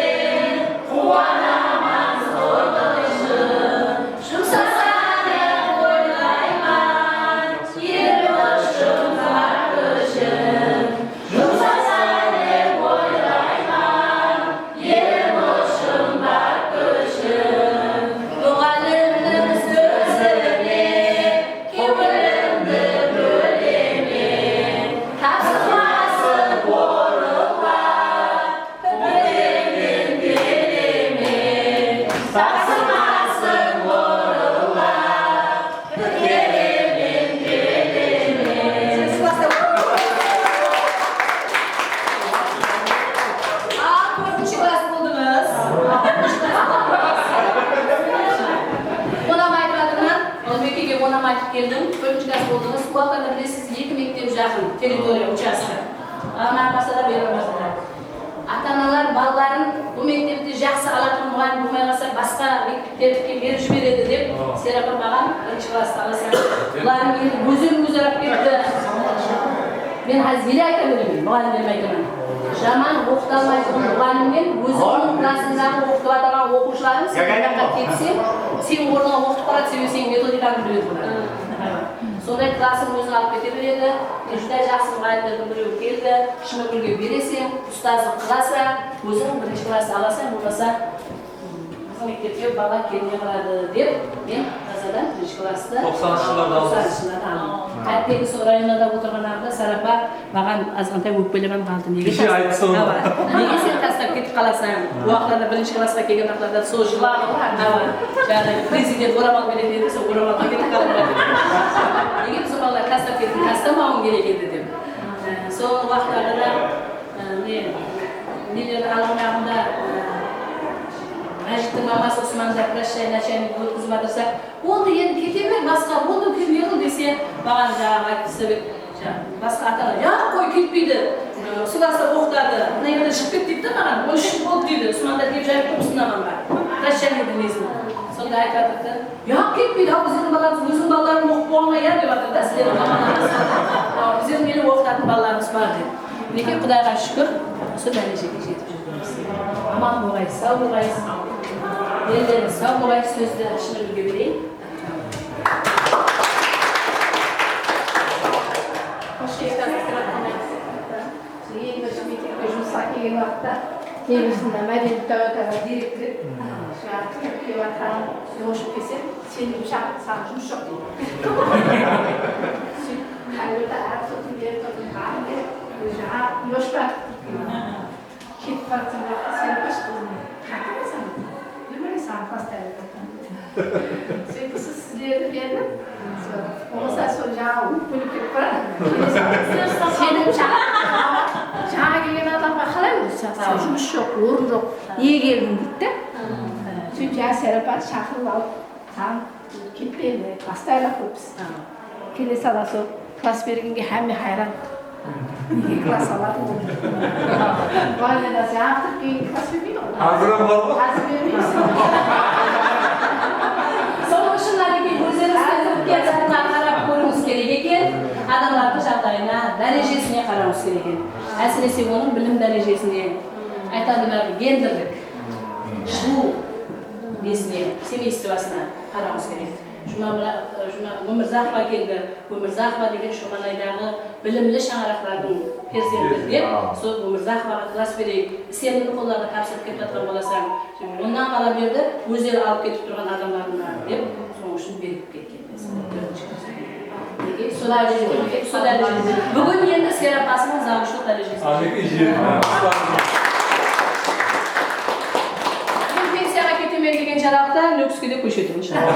quwanaman zorlıq ushın. Jumsasa dep oylayman, elim ushın, bar kúshim. Jumsasa dep oylayman, elim ushın bar kúshim. Muǵallimniń sózine kewlimdi bólemen. Tapsırmasın orınlap, pitkeremen, kelemen. Tapsırmasın orınlap, Al, tórtinshi klass boldıńız. Onam aytıp atırman, Ulbekege onam aytıp keldim. Tórtinshi klass boldıńız. Uwaqlarda bilesiz, eki mektep jaqın, territoriya, uchastka. Ana barsa da, beri barsa da. Ata-analar balaların bul mektepte jaqsı alatuǵın muǵallim bolmay qalsa, basqa mekteplerge berip jiberedi dep, Serapar maǵan birinshi klasstı alasań. Bulardıń endi ózleri ózi arap ketti. Men házir ele ayta beremen, muǵallimlerime aytaman. Jaman oqıta almaytuǵın muǵallimmen ózińniń klasındaǵı oqıtıp atırǵan oqıwshılarıń sen qayaqqa ketseń, seniń ornıńa oqıtıp baradı, sebebi seniń metodikańdı biledi bular. Sonday klastıń ózin alıp kete beredi. Júdá jaqsı muǵallimlerdiń birewi keldi, Shınıgúlge bereseń, ustazlıq qılasań, óziń birinshi klasstı alasań, bolmasa biziń mektepke bala kelmey qaladı dep, men tazadan birinshi klasstı toqsanınshı jıllarda aldım. Toqsanınshı jıllarda aldım. Hátteki, sol rayonlarda otırǵanlarında Sarapa maǵan azǵantay ókpelep qaldı. Nege Keshe tas-, ayttı sonı. Awa. Nege sen taslap ketip qalasań? Uwaqlarda birinshi klassqa kelgen waqıtlarda sol jıladı ǵoy. Awa. Jaǵday prezident oramal beredi, sol oramalǵa ketip qaladı. Nege biziń balalar taslap ketip, taslamawıń kerek edi dep. Sol waqıtlarda da, e, ne, nelerdi alǵan waqtında, e, Májittiń maması Usmandı прощай начальник ótkizip atırsa, "Boldı, endi kete ber, basqa, boldı, úlken boldıń", dese, maǵan jaǵı aytıp, sovet, jaǵı, basqa ata-ana, "Yaq, qoy, ketpeydi, e, usı klasta oqıtadı, mına jerden shıǵıp ket", deydi da maǵan, "On úsh jıl boldı", deydi, Usmanda dep jayıp turıp sınaman bar, начальниктің nezin. Sonda aytıp atırdı. Yaq, ketpeydi, al, bizlerdiń balamız óziń balalarıń oqıp bolǵan ya, dep atır da, sizlerdiń zamanıńızda. Al, bizlerdiń ele oqıtatın balalarımız bar, dep. Minekey, Qudayǵa shúkir, usı dárejege jetip júrmiz. Aman bolǵay, saw bolǵay. Elleri saw bolǵay, sózdi Shınıgúlge bereyin. Xosh keldińiz. Endi birinshi mektepke jumısqa kelgen waqıtta, endi usında Mádeniyat dawlatara direktor, jańa kirip kep atqan, joshıp kelsem, "Sen de shaqır, saǵan jumıs joq", deydi. Sóytip, koridorda araq sotın berip turdım, barım dep, jańa joshıp atır. Ketip baratırman, Serapar, qatırma saǵan, neme, saǵan klass tayarlap atırman. Sóytip, sizlerdi berdim. Bolmasa, sol jańa ókpelep ketip baradı. Seni shaqırıp, jańa kelgen adamǵa qalay ol? Sen, sen jumıs joq, orın joq, nege keldiń deydi de. Sóytip, jańa Serapar shaqırıp alıp, saǵan ketpe, mine, klass tayarlap qoyıppız. Kele sala sol klass bergenge hámme hayran. Nege klass aladı ol? Muǵallimler, sen avtor keyin klass bermeydi ǵoy. Házir hám bar ǵoy. Házir bermeymiz. Sonıń ushın, Náreke, ózlerińizdiń ótken zatqa qarap kóriwińiz kerek eken. Adamlardıń jaǵdayına, dárejesine qarawıńız kerek eken. Ásirese, onıń bilim dárejesine, aytadı bári, genderlik, jılıw nesine, семействосына qarawıńız kerek. Juma, Juma Ómirzaqova keldi. Ómirzaqova degen Shomanaydaǵı bilimli shańaraqlardıń perzenti dep, sol Ómirzaqovaǵa klass bereyik. Isenimli qollarǵa tapsırıp ketip atqan bolasań, onnan qala berdi, ózleri alıp ketip turǵan adamlarına dep, sonıń ushın berip ketken. Sol dáreje, sol dáreje. Búgin endi Serapasınıń zawushlıq dárejesi. Búgin pensiyaǵa ketemen degen jaraqta Nókiske de kóshedi, inshaallah.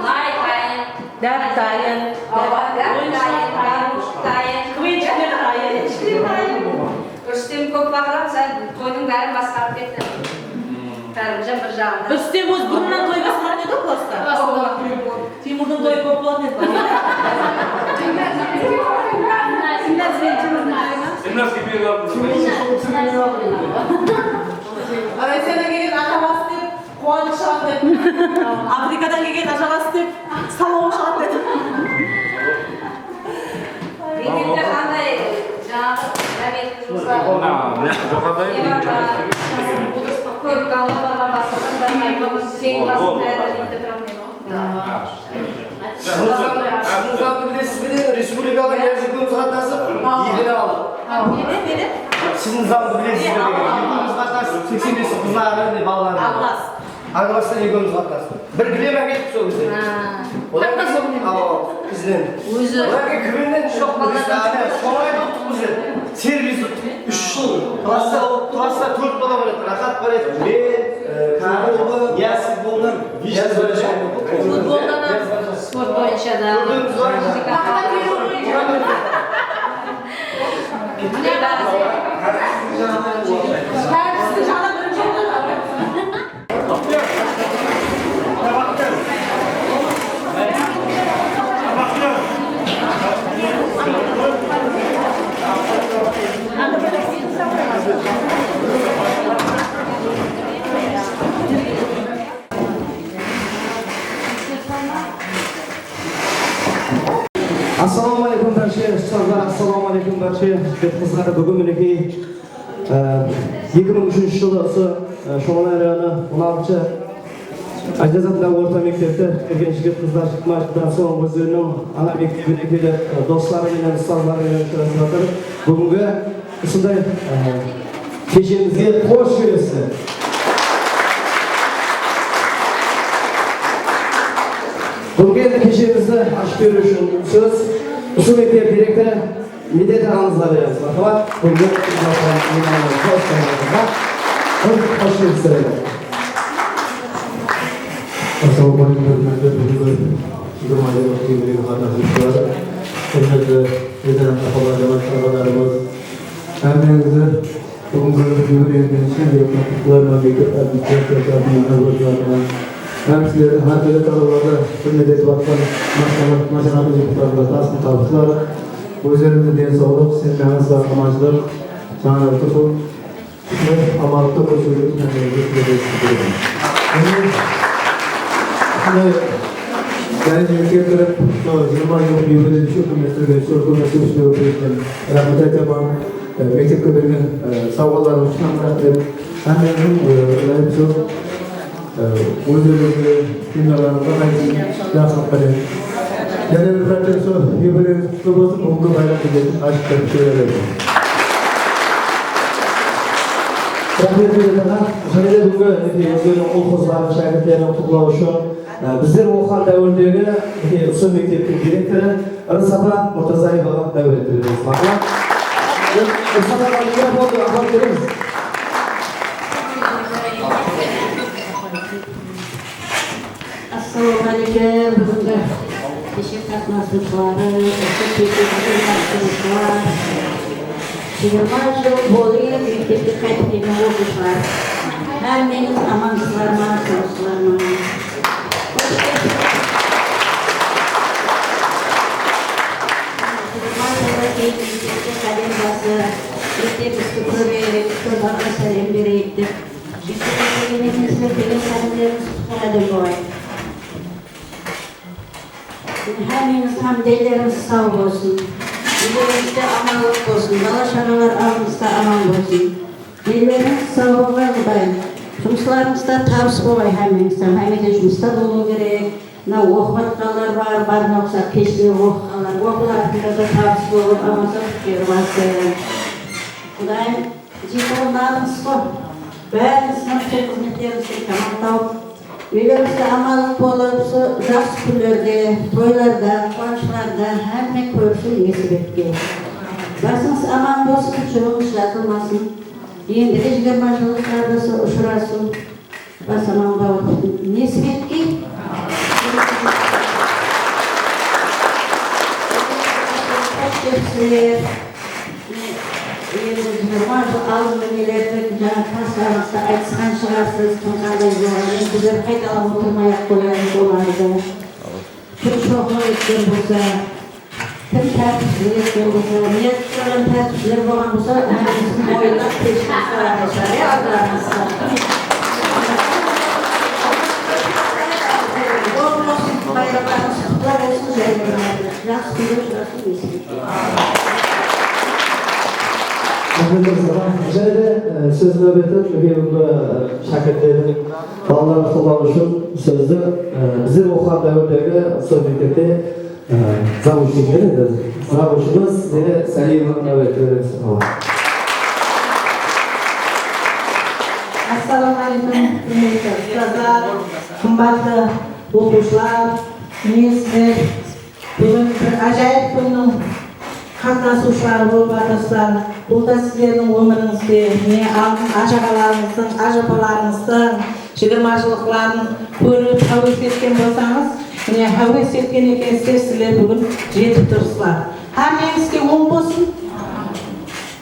May tayın. Dáp tayın. Awa, dáp tayın, barıwshıq tayın. Kvenchikler tayın. Kvenchikler tayın. Rústem, kóp baqıramız, sen toydıń bárin basqarıp kettiń. Kárімjan bir jaǵında. Rústem óz burınnan toy basqarǵan edi ǵoy, klasta. Awa. Timurdıń toyı kóp bolatın edi. Ilnaz benen Timurdıń toyı ma? Ilnaz kelmey qaldı. Rossiyada kelgen ajalası dep, quwanıp shıǵadı dep. Afrikadan kelgen ajalası dep, salawı shıǵadı dep. Mekepte qanday, jańaǵı, jámiyetimiz bar. Mına, mına joqarıda. Kóp koloniyalarǵa basqadan da aytqanımız, teńin basıp bári bitta problem. Shıńǵıshandı bilesiz be, respublikalar yarısı ekewimiz qatnasıp, ekini aldıq. Siz Nızamdı bilesiz be, ekewimiz qatnasıp, seksen bes qızlar, balalar. Aralastı, ekewimiz qatnastıq. Bir gilem ákettik sol gezde. Ha. Olar qatnasıp, awa, bizden. Ózi. Olar keyin kvennen joq, biz ane, sonı aytıp ottıq biz. Servis uttıq. Úsh jıl. Klasta, klasta tórt bala bar edi, Raxat bar edi. Men, e, Kárip, Niyaz futboldan, Niyaz bar edi. Futboldan ham, sport boyınsha da. Kórdingiz ba? Maqta teriw boyınsha. Mine, bárisi. Bárisi jaǵda birinshi orında. Assalawma aleykum, bárshe ustazlar, assalawma aleykum, bárshe jigit qızlar. Búgin, minekey, e, eki mıń úshinshi jılı usı, e, Shomalay rayonı on altınshı Ájiniyaz atındaǵı orta mektepte kelgen jigit qızlar jigirma jıldan soń ózleriniń ana mektebine kelip, e, dosları menen, ustazları menen ushırasıp atır. Búgingi usınday, e, keshemizge xosh kelipsizler. Búgingi endi keshemizdi ashıp beriw ushın sóz usı mektep direktorı Medet aǵamızǵa beremiz. Marhamat, búgingi ijlastan miymanlarımızǵa xosh kelipsizler. Assalawma aleykum, húrmetli búgingi jigirma jıllıq yubileyge qatnasıwshılar, húrmetli veteran apalar, jamaat aǵalarımız, hámmeńizdi búgingi yubileyimizden shın júrekten qutlıqlayman. Mektep administraciyası atınan, ózimiz atınan hám sizlerdiń hár túrli talalardı húrmet etip atqan mashqala-, mashaqatlı jigitlerge tasqın tabıslar, ózlerińizge densawlıq, isenmeńiz, sawlıq, amanshılıq, jańa jılda sol amanlıqta kóshirip ótkenlerimizge tileklerimizdi bildiremiz. Mine, usınday dárejege keltirip, sol jigirma jıllıq yubileydi, shúkir, húrmetli, shúkir, húrmetli, shúkir, raxmet aytaman. E, mektepke bergen, e, sawǵaları ushın hám raxmet. Hámmeńizdiń, e, ılayıp sol, e, ózlerińizge, semyalarıńızǵa qaytsın, jaqsılıq penen. Jáne bir márte sol yubileyimiz qutlı bolsın, búgingi bayramdı ashıp berip jiberelim. Raxmet, Medet aǵa. Jáne de búgingi, minekey, ózleriniń ul-qızların, shákirtlerin qutlıqlaw ushın Á, bizler oqıǵan dáwirdegi, mine, usı mekteptiń direktorı Irisapa Murtazaevaǵa dáwet etip beremiz. Maqul. Irisapa aǵa, mikrofondı alıp beremiz. Assalawma áleykum, búgingi keshe qatnasıwshıları, usı keshe qatnasıwshılar, jigirma jıl boyı mektepke qaytıp kelgen oqıwshılar. Hámmeńiz amansızlar ma, sawsızlar ma? Jigirma jıldan keyin mektepke qádem basıp, mektebimizdi kórip, ustazlarǵa sálem bereyik dep. Mektepke kelgen ekensizler, kelgen qádemlerińiz qutlıq qádem bolsın. Hámmeńiz hám denlerińiz saw bolsın. Úylerińizde amanlıq bolsın. Bala-shaǵalar aldıńızda aman bolsın. Denlerińiz saw bolǵay, Qudayım. Jumıslarıńızda tabıs bolǵay hámmeńizde. Hámme de jumısta bolıwı kerek. Mına oqıp atqanlar bar, barına uqsap keshte oqıǵanlar. Oqıw waqtında da tabıs bolıp, aman-saw kútleri barsın. Qudayım, diplomlarıńız ǵo, bárin sınıp penen xızmetlerimizde kamal tawıp, úylerimizde amanlıq bolıp, usı jaqsı kúnlerde, toylarda, quwanıshlarda hámme kórisin nesip etken. Basıńız aman bolsın, julıńız jazılmasın. Endigi jigirma jıllıqlarda usı ushırasıw, bas aman bolıp nesip etken. Xosh kelipsizler. Endi jigirma jıl aldınǵı nelerdi, jańa klaslarıńızda aytısqan shıǵarsız, kim qanday bolǵanın. Endi bizler qaytalap otırmay-aq qoyayıq olardı. Kim shoqlıq etken bolsa, kim tártipsizlik etken bolsa, ne qılǵan tártipsizler bolǵan bolsa, hámmesini moyınlap kechirim soraǵan shıǵar, ya, aldarıńızda. Bayramlarıńız qutlı bolsın, jáne bir márte. Jaqsı kúnde ushırasıń, nesip etken. Raxmet, Irisapa. Jáne de, e, sóz náwbeti, úlken, e, shákirtlerdiń balaların qutlawı ushın sózdi, e, bizler oqıǵan dáwirdegi sol mektepte, e, zavучıń, e, zavучımız Zere Sáliyeva náwbetke beremiz. Assalawma áleykum, húrmetli ustazlar, qımbatlı oqıwshılar, mine sizler Búgin bir ájayıp kúnniń qatnasıwshıları bolıp atırsızlar. Bul da sizlerdiń ómirińizde, mine, aldın ájaǵalarıńızdıń, ájapalarıńızdıń jigirma jıllıqların kórip, háwes etken bolsańız, mine, háwes etken ekensizler, sizler búgin jetip tursızlar. Hámmeńizge oń bolsın.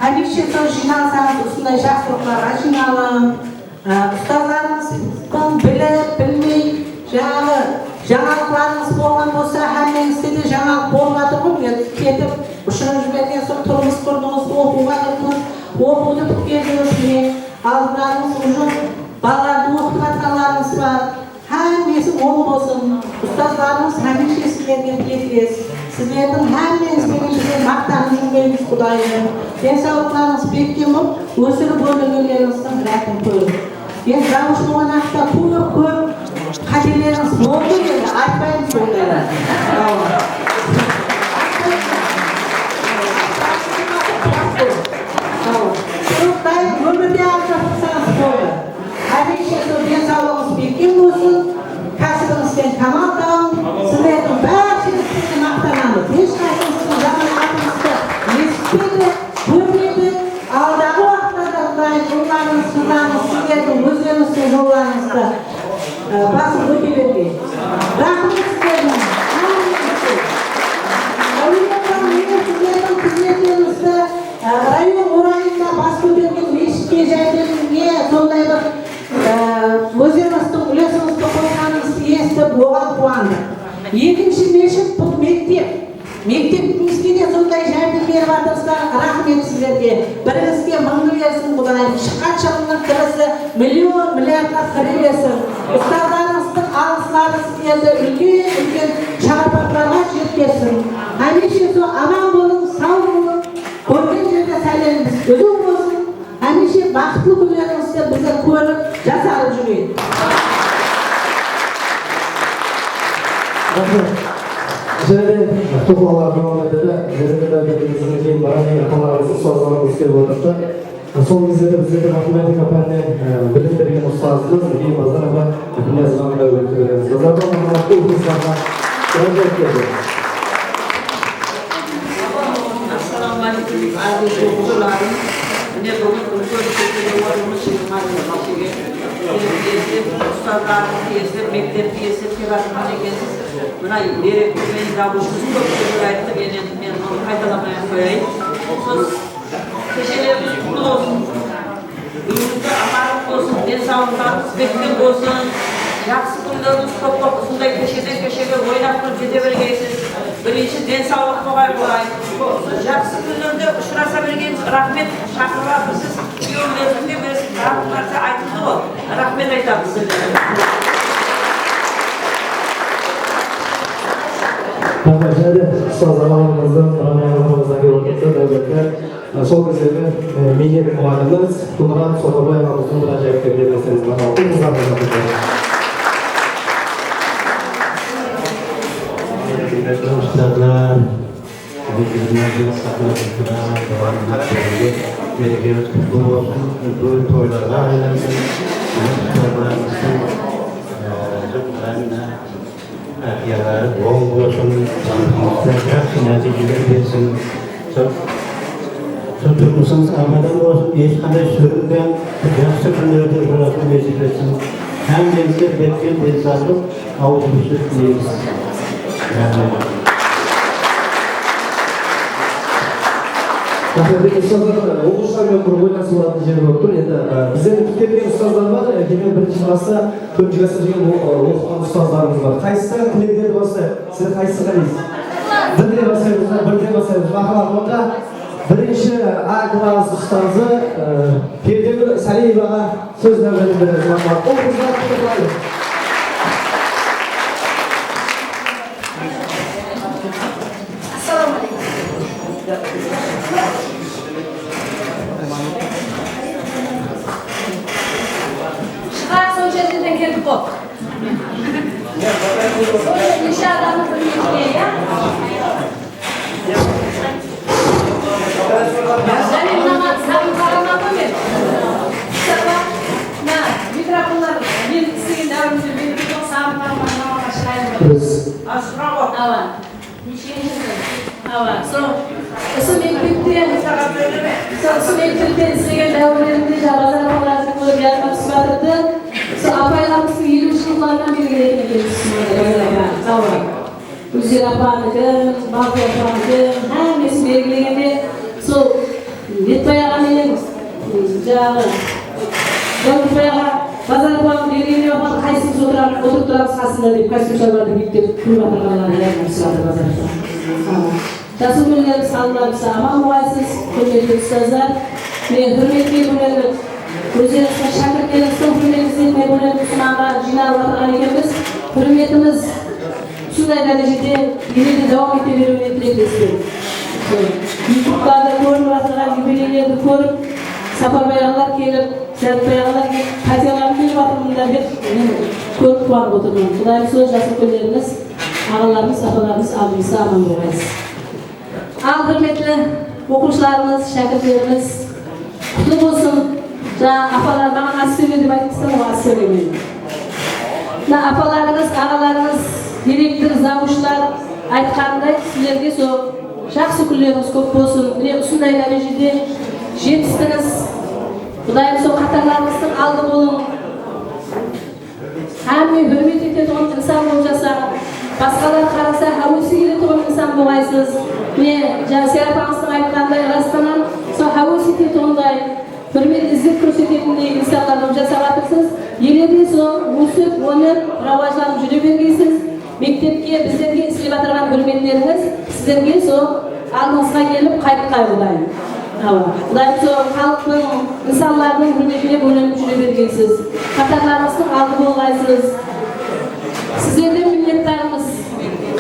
Hámiyshe sol jıynalısańız usınday jaqsılıqlarǵa jıynalıń. Á, ustazlarımızdıń bilip, bilmey, jańaǵı jańalıqlarıńız bolǵan bolsa, hámmeńizde de jańalıq bolıp atır ǵoy, men ketip, ushırıp jibergen soń turmıs qurdıńız, oqıwǵa kirdińiz, oqıwdı pitkerdińiz, mine, aldındaǵıńız uje balalardı oqıtıp atqanlarıńız bar. Hámmesi oń bolsın. Ustazlarımız hámiyshe sizlerge tilekles. Sizlerdiń hámmeńiz benen bizler maqtanıp júrmeymiz, Qudayım. Densawlıqlarıńız bekkem bolıp, ósirip-órgenlerińizdiń rátin kórip. Men zawuch bolǵan waqıtta kóp-kóp qátelerińiz boldı, endi aytpaymiz onday. Awa. Awa. Qudayım, ómirde ajırasıp tursańız boldı. Hámiyshe sol densawlıǵıńız bekkem bolsın, kásibińizden kamal tabıń. Sizlerdiń bársheńizge maqtanamız. Hesh qaysıńızdıń jaman atıńızdı esitpedi, kórmedi. Aldaǵı waqıtlarda Qudayım jollarıńız, jollarıńız, sizlerdiń ózlerińizdiń jollarıńızda, e, basıp óte bergey. Raxmet sizlerdiń hámmeńizge. Áwelem, mine, sizlerdiń xızmetlerińizdi Á, rayon orayında bas kótergen meshitke, járdemge sonday bir, á, ózlerińizdiń úlesińizdi qosqanıńızdı esitip, oǵan quwandıq. Ekinshi meshit, bul mektep. Mektebińizge de sonday járdem berip atırsızlar, raxmet sizlerge. Birińizge mıńdı bersin Qudayım, shıqqan shıǵınnıń kirisi million, milliardqa kire bersin. Ustazlarıńızdıń alǵısları sizlerdi úlken-úlken sharapatlarǵa jetkersin. Hámiyshe sol aman bolıń, saw bolıń. Kórgen jerde sálemińiz úziw bolsın, hámiyshe baxıtlı kúnlerińizdi bizler kórip, jasarıp júreyik. Raxmet. Jáne de toqlawlar dawam etedi. Jáne de dáwletimizdiń keyin barǵan ata-analarımız, ustazlarımız kelip otırıptı. Sol gezlerde bizlerge matematika páninen, e, bilim bergen ustazımız Ekim Bazarova Niyazovanı dáwet etip beremiz. Bazarova Bul qızlarǵa murojaat berdi. Assalawma áleykum, ázizli oqıwshılarım. Mine, búgin úlken kútpegen ornımız jigirma jılǵa shegen. Eslep, ustazlarımızdı eslep, mektepti eslep kep atırǵan ekensiz. Mına, Erek penen Jabıshımız kóp sózler ayttı, men endi, men onı qaytalamay-aq qoyayın. Sol Keshelerimiz qutlı bolsın. Úyimizde amanlıq bolsın, densawlıqlarımız bekkem bolsın. Jaqsı kúnlerimiz kóp bolıp, usınday kesheden keshege oynap kúlip jete bergeysiz. Birinshi densawlıq noǵay bolay. Usı jaqsı kúnlerde ushırasa bergeymiz. Raxmet, shaqırıp atırsiz. Kúyewlerimiz de bersin. Tarqı márte aytıldı ǵoy. Raxmet aytamız sizlerge. Raxmet, jáne de ustaz aǵalarımızdıń, aǵalarımızdıń waqıtı dáwletli. Sol gezlegi, e, miynet muǵallimi Qudrat Soqabay aǵamızdıń bir ájayıp terbiye berseńiz, maqal. Qızlarımız. Húrmetli ustazlar, húrmetli ustazlar, mereke qutlı bolsın, úlken toylarǵa aylansın. Ustazlarımızdıń, e, Ápiyalar, oń bolsın, jaqsı nátiyjeler bersin. Sol, sol turmısıńız abadan bolsın, hesh qanday súrinbeń, jaqsı kúnlerde júresiń nesip etsin. Hámmemizge berken densawlıq, awızlı sóz tileymiz. Raxmet. Raxmet, ustazlar, oqıwshılar menen bir oynasıp alatın jeri bolıp tur. Endi, e, bizden útip ketken ustazlar bar, e, demek, birinshi klassta Tórtinshi klassqa kelgen o-, o-, oqıǵan ustazlarımız bar. Qaysısınan tileklerdi baslayıq? Sizler qaysısın qáleysiz? Birden baslaymız ba? Birden baslaymız. Marhamat, onda birinshi A klass ustazı, e, Perdegúl Sálievaǵa sóz náwbetin beremiz. Marhamat. Qol qızlar, qol qızlar. Assalawma áleykum. Shıǵar, sonsha jerden keldik ǵoy. Neshe adamnıń húrmetine, ya? Jáne mınaman saǵın qaraman ǵoy men. Mına mikrofonlar men islegen dáwirimde meni bir joq saǵın qaraman, mınaman shıǵayın. Biz. Awa. Neshinshi jıl? Awa, sol, usı mektepte, sol, usı mektepte islegen dáwirlerimde jaǵı bazar apalardı kórip, yadıma túsip atırdı. Sol apaylarımızdıń eliw jıllıqlarınan belgili eken túsip atır, bazar apa. Awa. Gúlziyra apanıki, Balqı apanıki, hámmesi belgilegende, sol Netbay aǵa menen, janaǵı, Dawıtbay aǵa, Bazar apanı belgilep, qaysımız otıra-, otırıp turamız qasında dep, kostyum shalbardı kiyip dep kúlip atırǵanları yadıma túsip atır, Bazar apa. Jasıl kúnlerińiz, alımlarımız aman bolǵaysız, húrmetli ustazlar. Mine, húrmetke bólenip, ózlerińizdiń shákirtlerińizdiń húrmetin izzetine bólenip, usı nanǵa jıynalıp atırǵan ekenbiz. Húrmetimiz usınday dárejede ele de dawam ete beriwine tileklespeymen. Sol, YouTube'larda kórinip atırǵan yubileylerdi kórip, Saparbay aǵalar kelip, Záripbay aǵalar kelip, Tatiyalar kelip atır mında dep, men kórip quwanıp otırman. Qudayım sol jasıl kúnlerińiz, aǵalarımız, apalarımız, aldımızda aman bolǵaysız. Al, húrmetli oqıwshılarımız, shákirtlerimiz, qutlı bolsın. Jańa apalar maǵan az sóyle dep aytıpsın ǵoy, az sóylemeymen. Mına apalarıńız, aǵalarıńız, direktor, zavuşlar aytqanınday, sizlerge sol jaqsı kúnlerińiz kóp bolsın. Mine, usınday dárejede jetistińiz. Qudayım sol qatarlarıńızdıń aldı bolıń. Hámme húrmet etetuǵın insan bolıp jasań. Basqalar qarasa, háwesi keletuǵın insan bolǵaysız. Mine, Jasiyar apańızdıń aytqanınday, ırastanan, sol háwes etetuǵınday, húrmet izlep kórsetetuǵınday insanlar bolıp jasap atırsız. Ele de sol ósip, ónip, rawajlanıp júre bergeysiz. Mektepke, bizlerge islep atırǵan húrmetlerińiz sizlerge sol aldıńızǵa kelip qaytqay, Qudayım. Awa. Qudayım sol xalıqtıń, insanlardıń húrmetine bólenip júre bergeysiz. Qatarlarıńızdıń aldı bolǵaysız. Sizlerden minnetdarmız.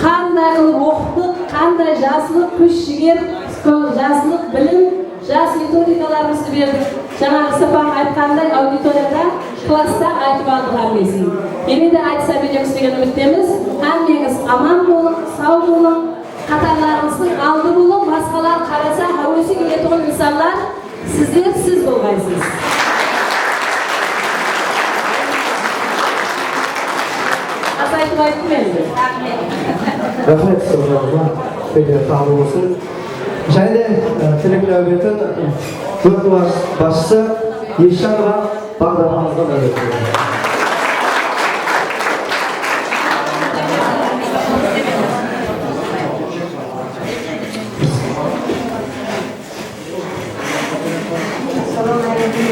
Qanday qılıp oqıttıq, qanday jaslıq, kúsh-jiger, sol jaslıq, bilim, jas metodikalarımızdı berdik. Jańa Rısapań aytqanınday, auditoriyada, klassta aytıp aldıq hámmesin. Ele de aytısa beremiz degen úmittemiz. Hámmeńiz aman bolıń, saw bolıń. Qatarlarıńızdıń aldı bolıń, basqalar qarasa, háwesi keletuǵın insanlar sizler, siz bolǵaysız. Azaytıp ayttım endi. Raxmet, ustazlarımızǵa. Pek sawlı bolsın. Jáne de, e, tilek náwbetin dört klass basshısı Esjanova Baǵdarxanımızǵa náwbetin. Assalawma áleykum.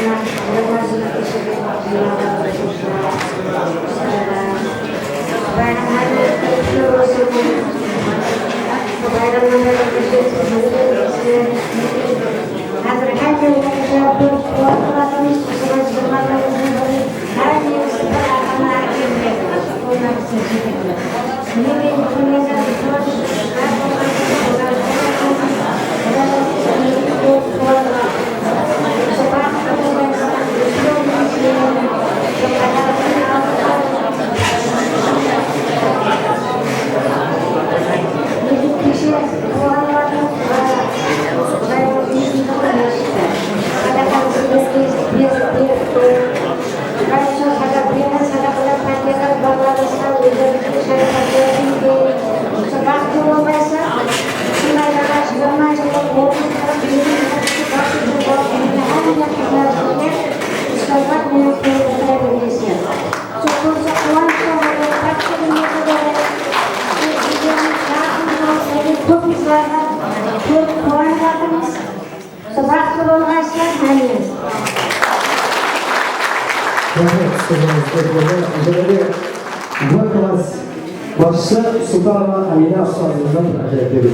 Házir hámme oqıwshılar bir quwanıp atırmız, usılı jigirma toǵızınshı jılı hámmemiz bir ata-ana ákelmedi. Qaysı sadaqalar, pátiyler, balalarımızǵa ózlerimizdiń sharafatımızǵa usı baxıtlı bolǵaysa, usınday jigirma jıllıq, otız jıllıq, elli jıllıq, baxıtlı jıl bolıp, mine, hámme qızlar jılına ustazlar menen toy ótire bergeysizler. Sol bolsa quwanıshlı hálde, baxıtlı kúnlerde de, biz sizlerdiń jaqın jılı senen kóp qızlardı kórip quwanıp atırmız. Baxıtlı bolǵaysızlar, mánis. Raxmet, ustazımız kóp boldı. Jáne de bir klass basshısı Sultanova Amina ustazımızdan bir ájayıp terbe.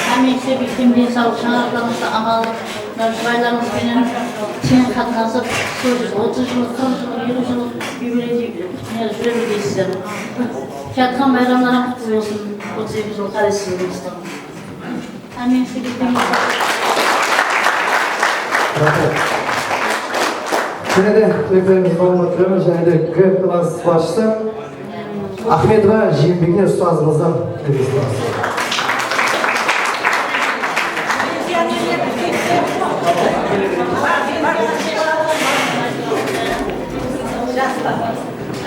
Hámiyse biykem densawlıq, shańaraqlarıńızda amanlıq, jubaylarıńız benen teń qatnasıp, sol otız jıl, qırq jıl, elliw jıl yubileyde júre bergeysizler. Kiyatxan bayramlarıń qutlı bolsın, otız eki jıl qáleysizler. Hámiyse biykem densawlıq. Raxmet. Jáne de tileklerimizdi dawam ettiremiz. Jáne de G klass basshısı Axmetova Jiyembiyke ustazımızdan tilek isleymiz.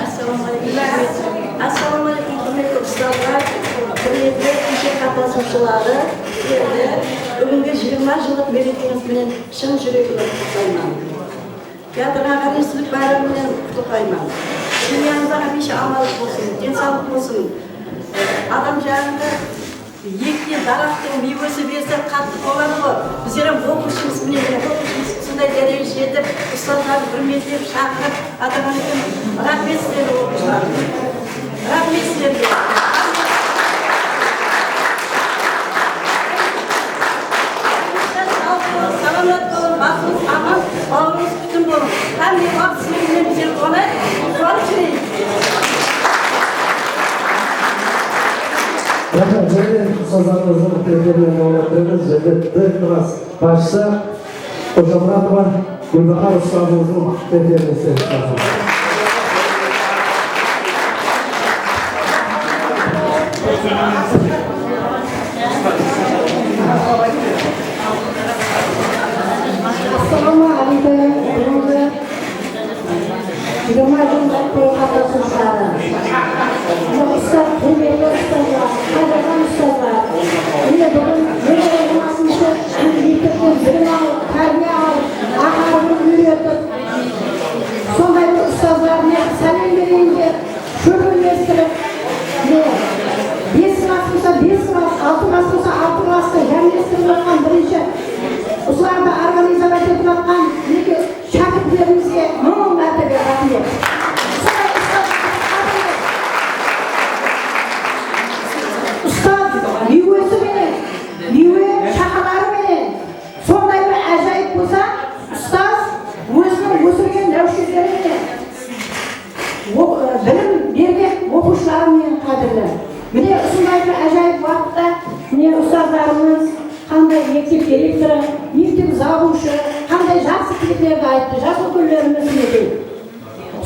Assalawma áleykum. Assalawma áleykum, húrmetli ustazlar, húrmetli keshe qatnasıwshıları, sizlerdi búgingi jigirma jıllıq mereteńiz benen shın júregimnen qutlıqlayman. Teatrǵa hámmesińizdi bayram menen qutlıqlayman. Dúnyańızda hámiyshe amanlıq bolsın, densawlıq bolsın. Adam jańında eki daraqtıń miywesi berse, qattı boladı ǵoy. Bizler hám oqıwshımız menen, mine, oqıwshımız usınday dáreje jetip, ustazlardı húrmetlep, shaqırıp atırǵan eken. Raxmet sizlerge, oqıwshılar. Raxmet sizlerge. Sawlıǵıńız, salamat bolıń, basıńız aman, bawırıńız pútin bolıń. Hámme waqıt siz menen bize qonaq, quwanısh tileymiz. Raxmet, jáne ustazlarımızdıń tileklerinen dawam ettiremiz. Jáne de D klass basshısı Xojamuratova Gúlbahar ustazımızdıń tileklerin isleymiz. Assalawma áleykum. Búgingi jigirma jıllıq toy qatnasıwshıları. Mine, ustaz, húrmetli ustazlar, qádirli ustazlar. Mine, búgin meni jigirmasınshı mektepte bilim alıp, tárbiya alıp, aqırın úyretip, sonday bir Ustazlarımız, qanday mektep direktorı, mektep zavushı, qanday jaqsı tileklerdi ayttı, jas úlkenlerimiz, minekey.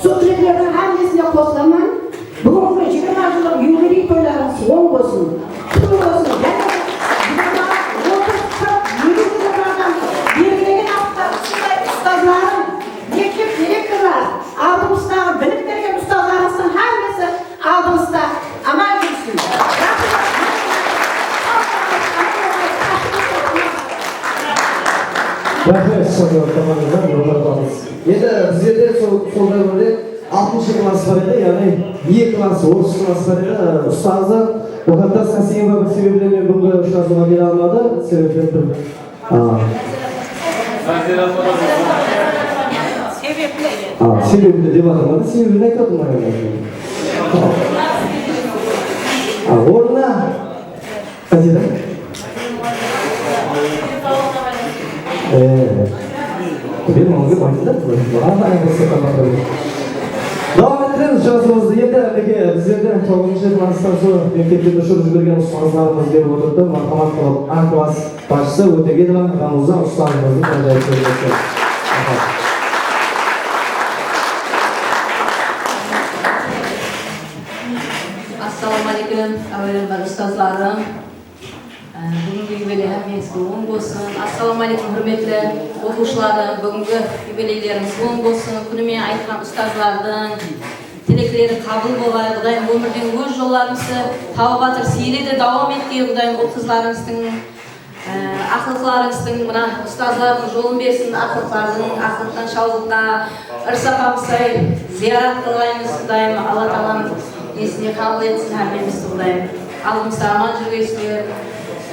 Sol tileklerdiń hámmesine qosılaman. Búgingi jigirma jıllıq yubiley toylarıńız oń bolsın, qutlıq bolsın. Jáne jigirma, otız, qırq, eliw jıllardan belgilegen atqa usınday ustazlarım, mektep direktorları, aldımızdaǵı bilim bergen ustazlarımızdıń hámmesi aldıńızda aman júrsin. Raxmet, ustazlar, komandamızdan bir aplausos. Endi bizlerde sol, sol dáwirde altınshı klass bar edi, yaǵnıy E klass, orıs klass bar edi. Ustazı Muqaddas Qasimova bir sebeplermen búgingi ushırasıwǵa kele almadı. Sebepler bir. A. A, sebepli dep atırman da, sebebin aytıp atırman. A, ornına Qáytedi? Ee, men oǵan aytayın da, maǵan da ayırısı tamaqta. Dawam ettiremiz jazıwımızdı. Endi, minekey, bizlerde toǵızınshı klasstan soń mektepte ushırıp jibergen ustazlarımız kelip otırdı. Marhamat qılıp, A klass basshısı Ótegenova Ǵamuzza ustazımızdıń ájayıp kórmesi. Raxmet. Assalawma áleykum, áwelem bar ustazlarım. Á, búgingi yubiley hámmeńizge oń bolsın. Assalawma áleykum, húrmetli oqıwshılarım. Búgingi yubileylerimiz oń bolsın. Kúni menen aytqan ustazlardıń tilekleri qabıl bolǵay. Qudayım ómirden óz jollarıńızdı tawıp atır. Ele de dawam etken Qudayım ul-qızlarıńızdıń Á, aqlıqlarıńızdıń, mına, ustazlardıń jolın bersin, aqlıqlardıń aqlıqtan shawlıqqa, ırsa-pamsay zıyarat qılǵaymız, Qudayım, Alla taalanıń nesine qabıl etsin hámmemizdi, Qudayım. Aldımızda aman júrgeysizler.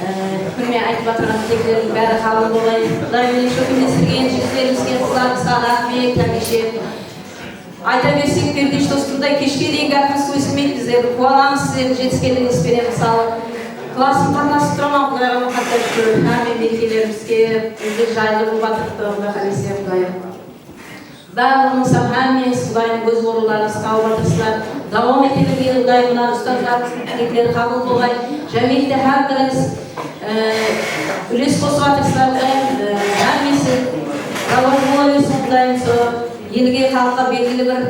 Á, kúnme aytıp atırǵan tileklerdiń bári qabıl bolay. Qudayım, mine, shólkemlestirgen jigitlerimizge, qızlarımızǵa raxmet hámiyshe. Ayta bersek, Perdesh dostımday, keshke deyin gápimiz ósilmeydi bizlerdiń. Quwanamız sizlerdiń jetiskenligińiz penen. Mısalı, klassım qatnasıp turaman, Qudayǵa mıń qátte shúkir. Hámme merekelerimizge bizler jaylı bolıp atırıptı, Quday qálese, Qudayım. Barlıǵıńız hám hámmeńiz Qudayım óz orınlarıńızdı tawıp atırsızlar. Dawam ete bergey, Qudayım, mına ustazlarımızdıń tilekleri qabıl bolǵay. Jámiyette hár birińiz Ee, úles qosıp atırsızlar, Qudayım, ee, hámmesi rawaj bola bersin, Qudayım, sol elge, xalıqqa belgili bir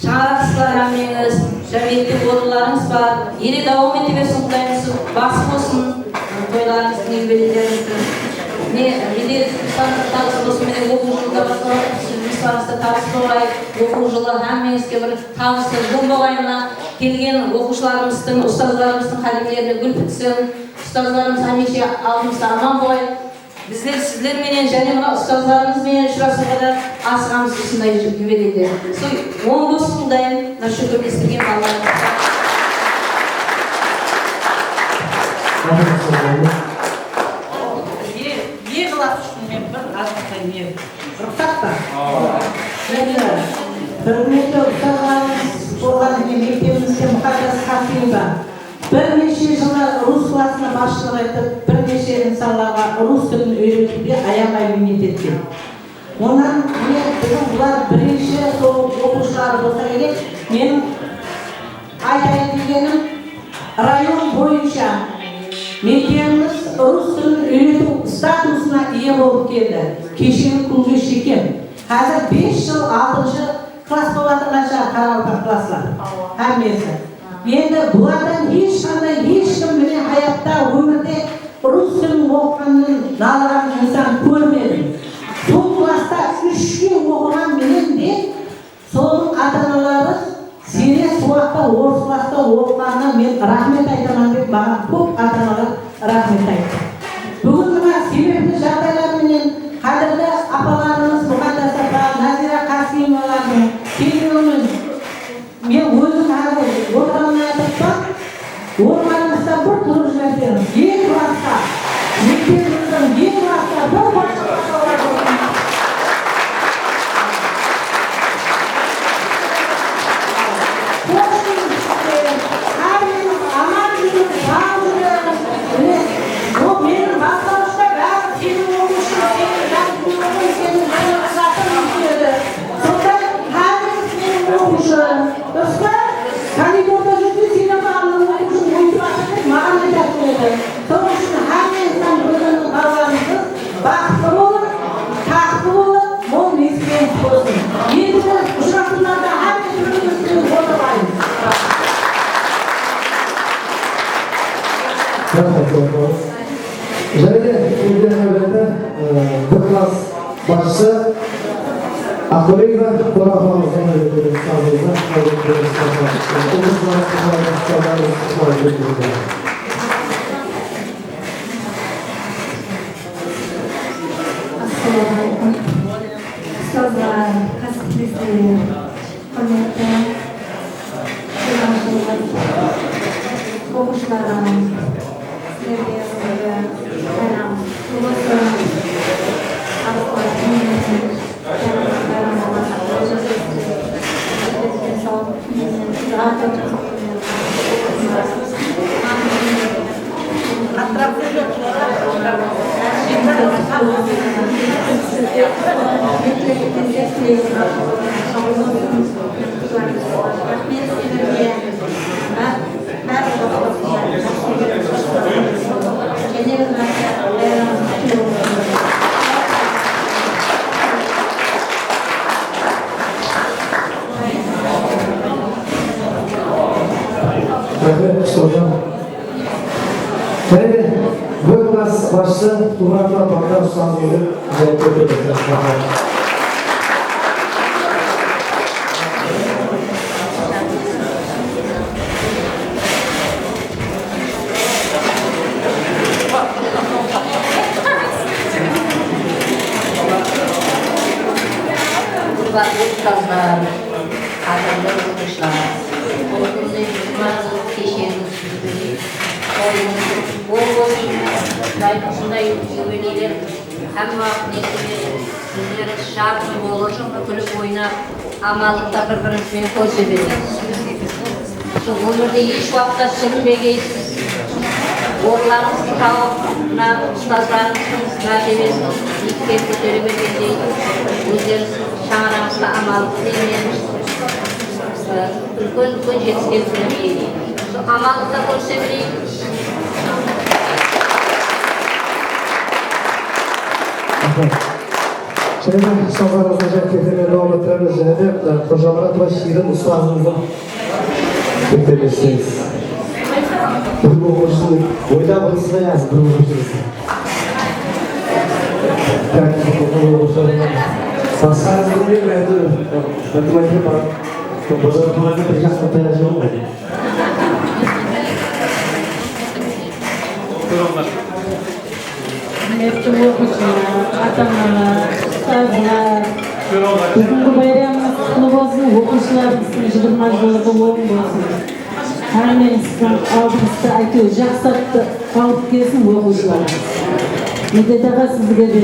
shańaraqsızlar hámmeńiz, jámiyette orınlarıńız bar, ele dawam ete bersin, Qudayım, sol bası bolsın, ee, toylarıńızdıń, yubileylerińizdiń. Mine, mine, tabıs bolsın, mine, oqıw jılı da baslap atır, jumıslarıńızda tabıs bolǵay, oqıw jılı hámmeńizge bir tabıslı jıl bolǵay, mına, kelgen oqıwshılarımızdıń, ustazlarımızdıń qádemlerine gúl pitsin. Ustazlarımız hámiyshe aldımızda aman bolay. Bizler sizler menen jáne mına ustazlarımız benen ushırasıwǵa da asıǵamız usınday yubileyde. Sol oń bolsın, Qudayım, mına shólkemlestirgen balalarımızǵa. E, e klass ushın men bir azǵantay ne, ruxsat pa? Endi, húrmetli ustazlarımız bolǵan mine mektebimizde Muqaddas Qasimova. Bir neshe jıllar rus klassına basshılıq etip, bir neshe insanlarǵa rus tilin úyretiwde ayanbay miynet etken. Onnan keyin biziń bular birinshi sol oqıwshıları bolsa kerek. Meniń aytayın degenim, rayon boyınsha mektebimiz rus tilin úyretiw statusına iye bolıp keldi. Keshegi kúnge shekem. Házir bes jıl altınshı klass bolıp atırǵan shıǵar, qaraqalpaq klasslar. Hámmesi. Endi bulardan hesh qanday, hesh kim mine hayatta, ómirde rus tilin oqıǵannan nalıǵan insan kórmedim. Sol klassta úshke oqıǵan menen de sonıń ata-anaları sene suwaqta orıs klassta oqıǵanına men raxmet aytaman dep maǵan kóp ata-analar raxmet ayttı. Búgin mına sebepli jaǵdaylar menen qádirli apalarımız Muqaddas apa, Nazira Qasimovalardıń kelmewinen Men ózim házir otıra almay atırıppan. Orınlarıńızda bir turıp jiberseniz, E klassqa, mektebimizdiń E klassqa bir Jáne de endi náwbetti, e, bir klass basshısı Aqtóregova Qora apamızǵa beremiz, ustazımızǵa, ustazımızǵa, ustazımızǵa. Assalawma aleykum. Ustazlar, qásirli prezident, húrmetli jigirma jıllık oqıwshılarım, sizlerge salam, qutlı bolsın. Assalawma aleykum. Raxmet, ustazlar. Jáne de bir klass basshısı Tuwratova Baxtiyar ustazımızdı jawap beredi. Húrmetli ustazlar, qádirli oqıwshılar, bul kúnde jigirma jıllıq keshegi ústinde toyıńız bol bolsın. Usınday yubileyler hámme waqıt nesip etsin. Sizler sharqı bolıp, kúlip oynap, amanlıqta bir-birińiz benen kórisip ótesiz. Usı ómirde hesh waqıtta súrinbegeysiz. Orınlarıńızdı tawıp, mına ustazlarımızdıń mártebesin biyikке kótere bergendey, ózlerińiz shańaraǵıńızda amanlıq tileymen. Úlken-úlken jetiskenliklerge eriyik. Usı amanlıqta kórise bereyik. Jáne de ustazlarımızǵa jawap bermekti dawam ettiremiz. Jáne de, e, Xojamuratova Shirin ustazımızdıń jawap bermekteyiz. Bir oqıwshısın oylap otırsız ba, ya bir oqıwshısın? Basqasın bilmeymen, endi matematika bar. Xojamuratova bir jaqta tayar joq ǵoy. Húrmetli oqıwshılar, ata-analar, ustazlar, búgingi bayramıńız qutlı bolsın, oqıwshılarımızdıń jigirma jıllıǵı oń bolsın. Hámmeńizdiń aldımızda, áytewir, jaqsı attı alıp kelsin oqıwshılarımız. Medet aǵa, sizge de,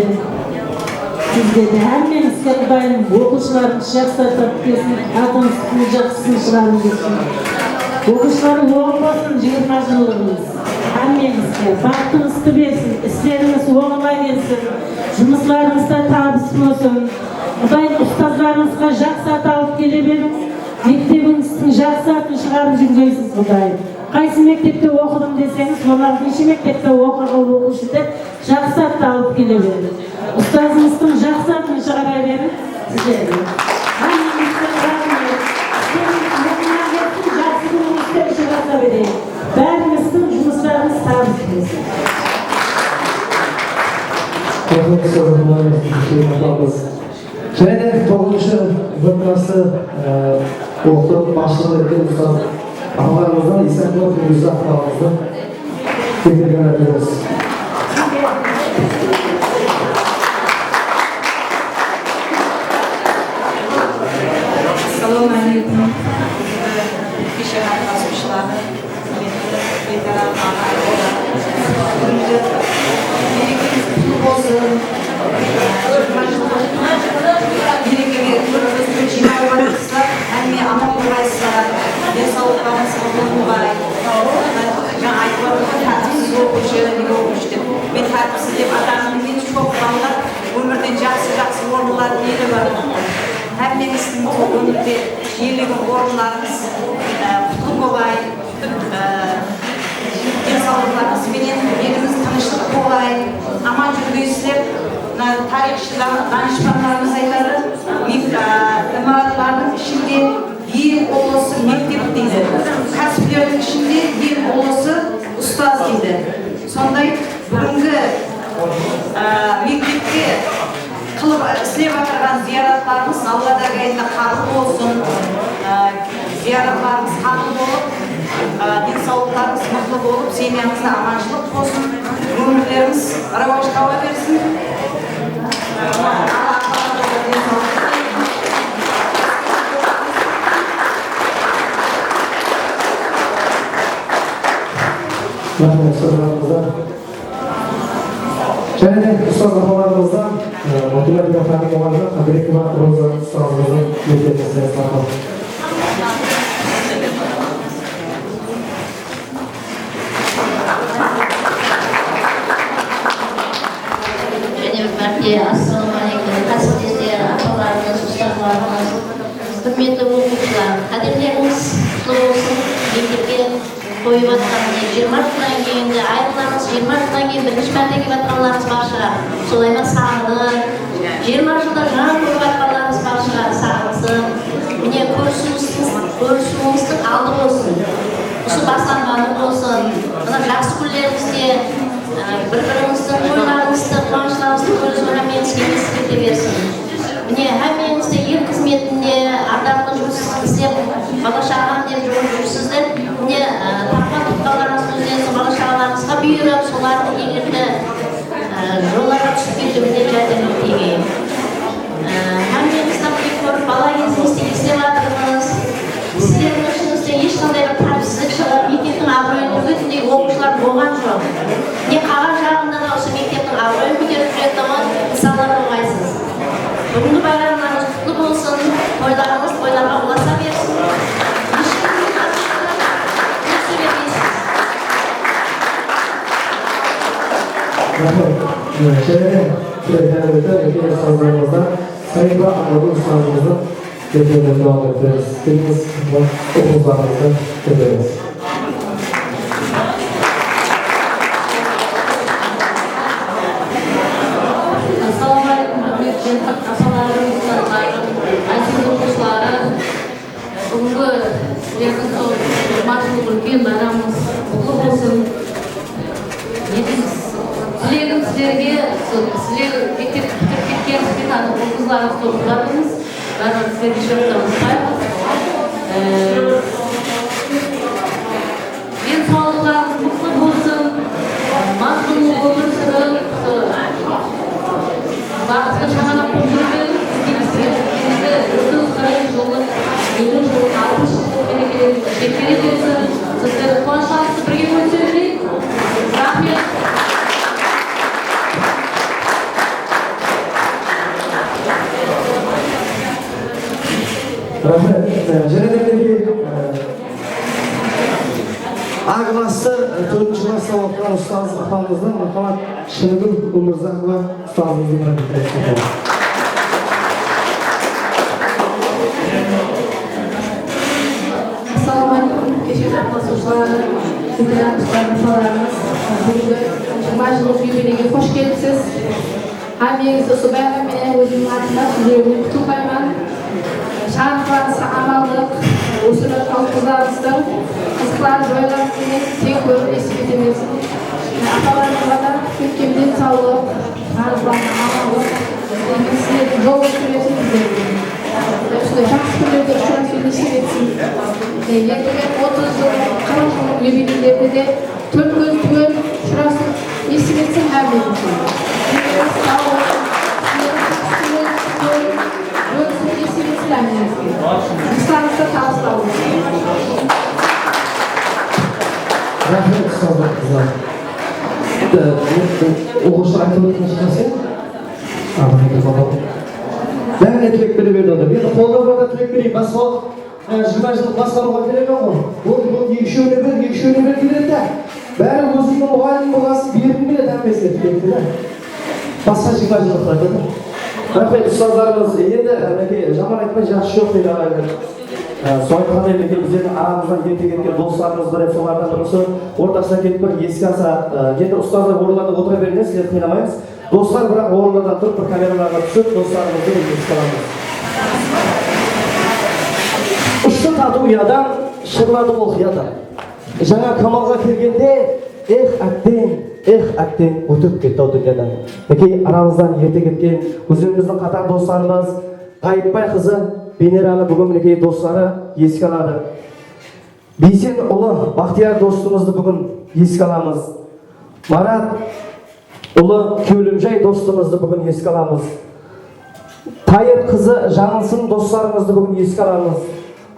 sizge de, hámmeńizge Qudayım oqıwshılarımız jaqsı at alıp kelsin, atıńızdıń jaqsısın shıǵarıp bersin. Oqıwshılar oń bolsın, jigirma jıllıǵıńız. Hámmeńizge baxtıńızdı bersin, islerińiz ońına kelsin, jumıslarıńızda tabıs bolsın. Qudayım ustazlarıńızǵa jaqsı at alıp kele beriń, mektebińizdiń jaqsı atın shıǵarıp júrgeysiz, Qudayım. Qaysı mektepte oqıdım deseńiz, olar neshe mektepte oqıǵan oqıwshı dep jaqsı attı alıp kele beriń. Ustazıńızdıń jaqsı atın shıǵara beriń sizlerge. Hámmeńizge raxmet. Sizlerdiń ońına kelsin, jaqsı kúnińizde ushırasa bereyik. Bárińizdiń jumıslarıńız tabıs bolsın. Raxmet, ustazlar, Shirin apamız. Jáne de toǵızınshı B klasstı, e, oqıtıp, basshılıq etken ustaz apalarımızdan Isakova Firuzza apamızdı ketirilgen aytıyoruz. Assalawma aleykum. Keshe qatnasıwshıları. Búgingi merekemiz qutlı bolsın. Jigirma jıllıq merekege kórip, ózimiz jıynalıp atırmız. Hámme aman bolǵaysızlar. Densawlıqlarıńızǵa orınbay. Jańa aytıp atırmız, tártipsiz oqıwshı, ne oqıwshı dep. Men tártipsiz dep ataǵanım emes, kóp balalar ómirden jaqsı-jaqsı orınlar iyelenip atır. Hámmeńizdiń ómirde iyelegen orınlarıńız, e, qutlı bolay. Densawlıqlarıńız benen elimiz tınıshlıq bolay, aman júrgeysizler. Mına tariyxshı dan-, danıshpanlarımız aytadı, mik-, a, imaratlardıń ishinde eń ullısı mektep deydi. Kásiplerdiń ishinde eń ullısı ustaz deydi. Sonday búgingi Bolsın, e, zıyaratlarıńız qabıl bolıp, e, densawlıqlarıńız mıqlı bolıp, semyańızda amanshılıq bolsın, ómirlerińiz rawaj taba bersin. Raxmet, ustazlarımızǵa. Jáne de ustaz apalarımızdan, e, matematikadan muǵallimi Qádirekova Roza ustazımızdıń mektebinden sizlerge salam. Jáne bir márte assalawma áleykum, qádirli apalarımız, ustazlarımız, húrmetli oqıwshılar, qáderlerińiz qutlı bolsın, mektepke qoyıp atqan, mine, jigirma jıldan keyin de ayırılamız, jigirma jıldan keyin birinshi márte kelip atqanlarıńız bar shıǵar. Solay ma, saǵınıp, jigirma jılda jańa kórip atqanlarıńız bar shıǵar, saǵınıp. Mine, kórisiwińizdiń, kórisiwińizdiń aldı bolsın. Usı baslanbanıń bolsın. Mına jaqsı kúnlerimizde, e, bir-birimizdiń toylarımızdı, quwanıshlarımızdı kórgizip, hámmeńizge nesip ete bersin. Mine, hámmeńiz de el xızmetinde ardaqlı jumıs islep, bala-shaǵam dep jumıs júrsizler. Mine, e, tapqan-tutqanlarıńız ózlerińiz bala-shaǵalarıńızǵa buyırıp, solardıń eger de, e, jollarǵa túsip ketiwine járdem etiń. E, hámmeńizdi bir kórip, bala gezimizdi eslep atırmız. Sizlerdiń ishińizde hesh qanday bir tártipsizlik shıǵıp, mekteptiń abıroyın tógetindey oqıwshılar bolǵan joq. Mine, qalǵan jaǵında da usı mekteptiń abıroyın kóterip júretuǵın insanlar bolǵaysız. Búgingi bayramlarıńız qutlı bolsın, toylarıńız toylarǵa ulasa bersin. Hesh kimge kóstermeysiz. Raxmet. Jáne bir márte ustazlarımızdan, Sayınba Aǵalı ustazımızdıń mektebinden dawam etemiz. Kelińiz, oqıwshılarımızdı kútemiz. Assalawma áleykum, húrmetli apalarım, ustazlarım, áziz oqıwshılarım. Búgingi sizlerdiń sol jigirma jıllıq úlken bayramıńız qutlı bolsın. Tilegim sizlerge, sol sizler mektep pitirip ketken, sol qızlarıńız, sol qızlarıńız. Báribir sizlerge shıǵıptı ulıǵıp. Ee, densawlıqlarıńız mıqlı bolsın, mazmunlı ómir súrip, baxıtlı shańaraq bolıp júriń. Bizge, bizge, bizge ótken qırq jıllıq, elliw jıllıq, alpıs jıllıq merekelerimiz jetkere bersin. Sizlerdi quwanıshlarıńızdı birge kórsek. Raxmet. Raxmet. Jáne de bir, e, A klasstı, e, tórtinshi klassta oqıǵan ustaz apamızdan Marhamat Shınıgúl Ómirzakova ustazımızdı bir. Assalawma áleykum, keshe qatnasıwshıları, veteran ustaz apalarımız, búgingi jigirma jıllıq yubileyge xosh kelipsiz. Hámmeńizdi usı bayram menen ózimniń atıma, sizlerden qutlıqlayman. Shańaraqlarıńızǵa amanlıq, ósip atırǵan qızlarımızdıń qızıqların, joyların menen teń kórip, nesip ete bersin. Apalarımızǵa da kópkem densawlıq, shańaraqlarına amanlıq, sizlerdiń jolda júresin bizlerge. Usınday jaqsı kúnlerde ushırasıw nesip etsin. Ertegen otız jıl, qırq jıl yubileylerinde de Tórt kóz túgel ushırasıw nesip etsin hámmemizge. Sawlıǵıńız, sizlerdiń jaqsı kúnlerińiz kórip, bólisim nesip etsin hámmemizge. Jumıslarıńızda tabıslar bolsın. Raxmet, ustazlar, qızlar. Endi, oqıwshılar aytıp otırǵan shıǵarsız, iya? Bári tilek bere berdi onda. Endi qolda barda tilek bereyik. Basqa Á, jigirma jıllıq basqarıwǵa keremen ǵoy. Boldı, boldı, ekishewine ber, ekishewine ber deydi de. Bári ózimniń muǵallimim bolǵasın bergim keledi hámmesine tilekti de. Basqa jigirma jıllıqlardı da. Raxmet, ustazlarımız. Endi, minekey, jaman aytpay, jaqsı joq deydi aǵaylar. Á, sol aytqanday, minekey, bizlerdiń aramızdan erte ketken doslarımız bar edi, solardan birisi ortasına kelip bir eske alsa, á, endi ustazlar orınlarda otıra bermez, sizlerdi qıynamaymız. Doslar, biraq orınlardan turıp, bir kameralarǵa túsip, doslarımızdı eske alamız. Ushsın tatıw uyadan, shırladı ol qıyadan. Jańa kamalǵa kelgende, ex, átteń, ex, átteń, ótip ketti-aw dúnyadan. Minekey, aramızdan erte ketken ózlerimizdiń qatar doslarımız Ǵayıpbay qızı Venerani búgin minekey dosları eske aladı. Biysen ulı Baxtiyar dostımızdı búgin eske alamız. Marat ulı Kewlimjay dostımızdı búgin eske alamız. Tayır qızı Jańılsın dostlarımızdı búgin eske alamız.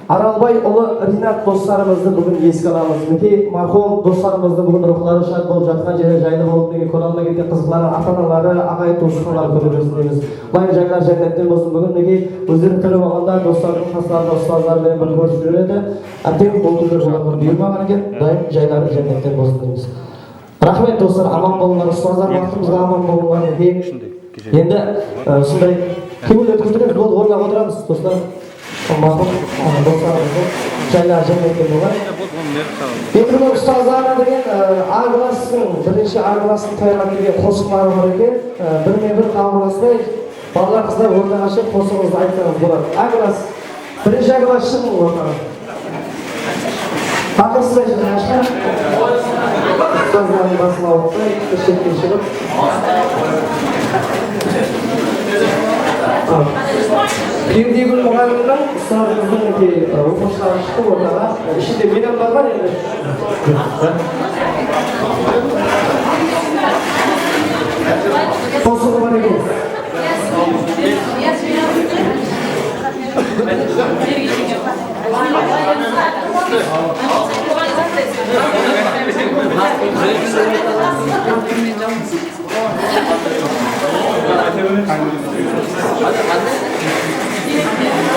Aralbay ulı Rinat dostlarımızdı búgin eske alamız. Minekey, marhum dostlarımızdıń búgin ruwxları shad bolıp, jatqan jeri jaylı bolıp, minekey, kóre almay ketken qızıqları, ata-anaları, aǵayin-tuwısqanları kóre bersin deymiz. Ulayın jayları jánnetten bolsın. Búgin, minekey, ózleri tiri bolǵanda dostlarınıń qaslarında ustazları menen bir kórip júredi. Ábden bul kúnler olarǵa buyırmaǵan eken. Ulayın jayları jánnetten bolsın deymiz. Raxmet, doslar, aman bolıńlar, ustazlar, waqtımızǵa aman bolıńlar, minekey. Endi, e, usınday kewil ótkizdiremiz, boldı, orınlap otıramız, doslar. Marhum, e, doslarımızdıń jayları jánnetten bolǵay. Endi mına ustazlarına degen, e, A klasstıń, birinshi A klasstıń tayarlap kelgen qosıqları bar eken, e, birme-bir tabılaspay, balalar, qızlar, ortaǵa shıǵıp qosıǵıńızdı aytsańız boladı. A klass, birinshi A klass, shıǵıń ortaǵa. Taqırsız aytıń, ashqa. Ustazlardıń basın awırtpay, bir shetke shıǵıp. Al. Berdiygúl muǵallimniń ustazımızdıń, e, oqıwshıları shıqtı ortaǵa. Ishinde men hám barman endi. Qosıǵı bar eken.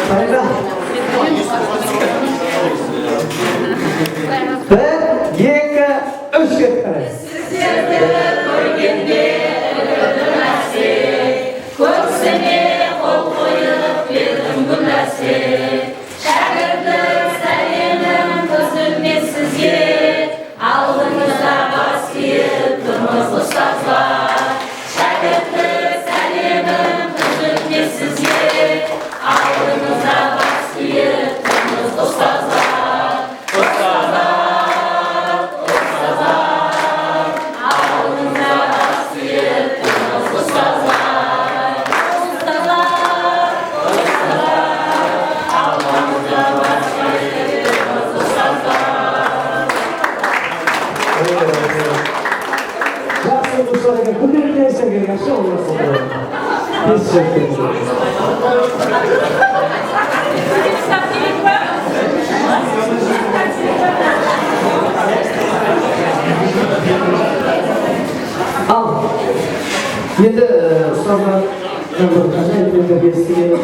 Qayda? Bir, eki, úsh, kettik, qáne. Sizlerdi kórgende iridim áste, kóksime qol qoyıp berdim gúl dáste. Shákirtlik sálemim úzilmes sizge, aldıńızda bas iyip turmız ustazlar. Shákirtlik sálemim úzilmes sizge, aldıńızda bas iyip turmız ustazlar. Jaqsı doslar eken, kúndelikli esler eken, yaqshı, Allahu akbar. Bes júz. Al, endi, e, ustazlar, bir ájayıp endi sizlerge,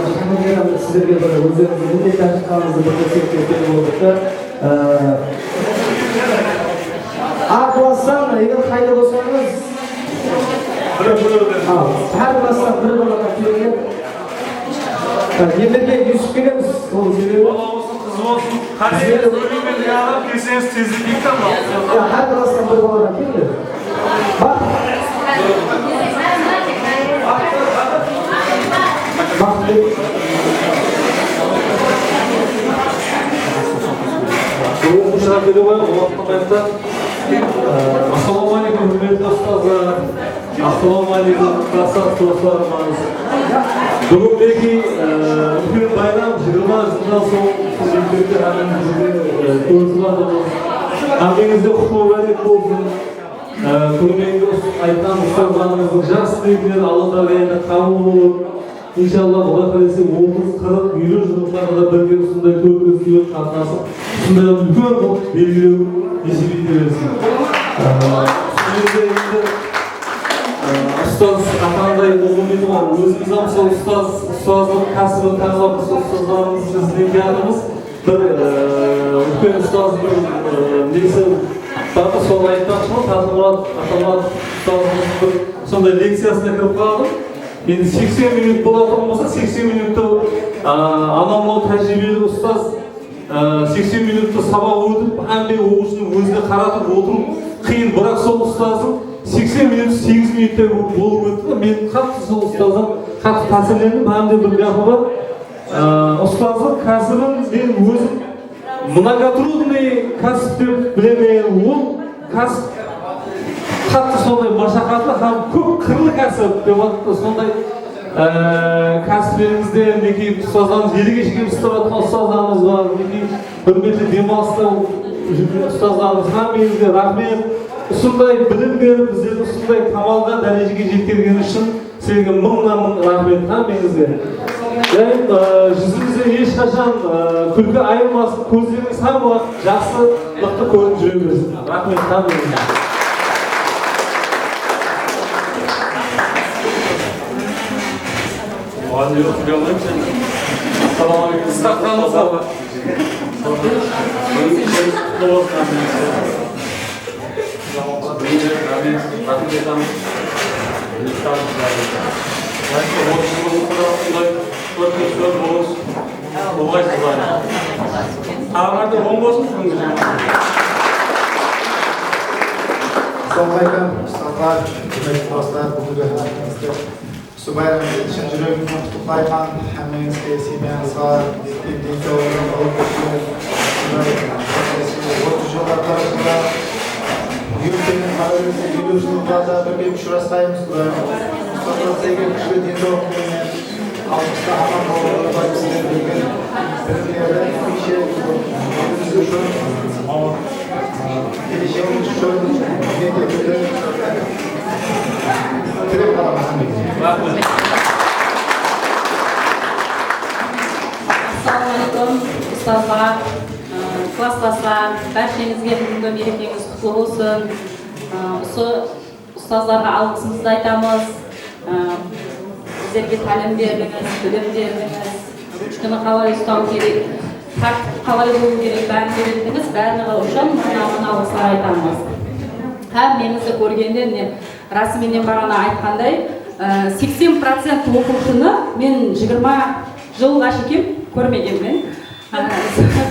sizlerge bir ózlerińizdiń qanday tárjimanińizdi bir kórsetip bergen boldıq ta. Ee, A klasstan, eger qayda bolsańız, al, hár klasstan bir balaǵa kelgen. Ee, endi Yusuf kelemiz, ol sebebi. Bala bolsın, qız bolsın, qáne, kórmegen adam kelseńiz, tezlep kiyik tan. Ya, hár klasstan bir balaǵa keldi. Baq. Baqıtbek. Oqıwshılar kele qoyıń, waqıt qalmaydı da. Ee, assalawma aleykum, húrmetli ustazlar. Assalawma aleykum, klassdas doslarımız. Búgin minekey, ee, úlken bayram, jigirma jıldan soń usı mektepte hámmemiz birge, ee, kórisip atırmız. Hámmeńizge qutlı múbárek bolsın. Ee, kórmege us-, aytqan ustazlarımızdıń jaqsı tilekleri Alla taala endi qabıl bolıp, inshaallah, Quday qálese, otız, qırq, eliw jıllarǵa da birge usınday kórkez kúyde qatnasıp, usınday úlken qılıp belgilew nesip ete bersin. Ee, usı jerde endi, ee, ustaz ataǵanday bolǵan deydi ǵoy, ózimiz hám sol ustaz, ustazlıq kásibin tańlap, usı ustazlarımız bizden kiyatırmız. Bir, e, úlken ustaz bir, e, nesi bar da, sonı aytpaqshıman. Qasımmurat Atamurat ustazımız bir sonday lekciyasına kirip qaldım. Endi seksen minut bolatuǵın bolsa, seksen minutты, a, anamnıń tájiriybeli ustaz, a, seksen minutты sabaq ótip, hámme oqıwshınıń ózine qaratıp otırıw qıyın, biraq sol ustazdıń seksen minutı segiz minuttay bolıp, bolıp ótti. Men qattı sol ustazdan qattı tásirlendim. Hám de bir gápi bar. Ee, ustazlıq kásibin men ózim многотрудный kásip dep bilemen. Ol kásip qattı sonday mashaqatlı hám kóp qırlı kásip dep atırdı. Sonday Ee, Kásiplerińizde minekey ustazlarımız, ele keshke kelip uslap atqan ustazlarımız bar. Minekey, húrmetli dem alısta júrgen ustazlarımız, hámmeńizge raxmet. Usınday bilim berip, bizlerdi usınday kamalǵa, dárejege jetkergenińiz ushın sizlerge mıńnan mıń raxmet, hámmeńizge. Jáne, ee, júzimizden hesh qashan, ee, kúlki ayırmasın, kózlerińiz hár waqıt jaqsılıqtı kórip júre bersin. Raxmet, hámmeńizge. Muǵallim, júre almayman sen. Assalawma áleykum. Qutlı bolsın. Raxmet, raxmet aytamız. Otız jılımızda usınday kórkem sóz bolıs. Oǵay, Quday. Aǵırdı oń bolsın sizin. Assalawma áleykum, ustazlar, húrmetli dostlar, búgingi hámmemizge usı bayramdı shın júregimnen qutlıqlayman. Hámmeńizge, semyańızǵa, etken densawlıǵıńızǵa, usı otız jıllar tarafında yúrtken qáderimizde eliw jıllıqlarda bir kep ushırasqanımız, Qudayım, ustazlar sizlerge kúshli densawlıq tileymen. Alǵısta aman bolıp, sizler bilgen bilimlerdi hámiyshe ózimiz ushın, keleshegińiz ushın miynet etiwdi tilep qalaman hámmege. Assalawma áleykum, ustazlar, ı, klasslaslar, bársheńizge búgingi merekeńiz qutlı bolsın. I, usı Ustazlarǵa alǵısımızdı aytamız. I, bizlerge tálim berdińiz, bilim berdińiz, ruchkanı qalay ustaw kerek, tártip qalay bolıw kerek, bárin úyrettińiz. Bárliǵi ushın mınaman alǵıslar aytamız. Hámmeńizdi kórgende, mine, rasminen baǵana aytqanday, ı, seksen procent oqıwshını men jigirma jılǵa shekem kórmegenmen.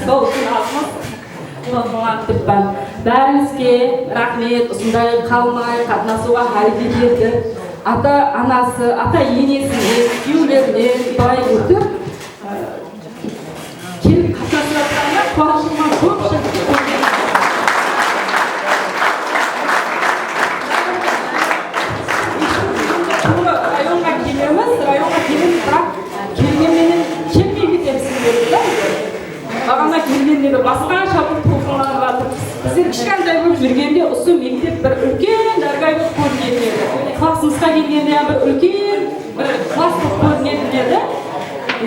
Sol ushın azmız tolqınlanıp turıppan. Bárińizge raxmet, usınday qalmay qatnasıwǵa háreket etip, ata-anası, ata-enesinen, kúyewlerinen bay ótip, kelip qatnasıp atqanına quwanıshımnan kóp shıǵıp kórgen. Rayonǵa kelemiz, rayonǵa kelemiz, biraq kelgen menen kelmey ketemiz, deydi da. Baǵana kelgende de basqasha bir tolqınlanıp atırmız. Bizler kishkentay bolıp júrgende usı mektep bir úlken dárgay bolıp kórinedi. Klassımızǵa kelgende hám bir úlken bir klass bolıp kórinedi edi.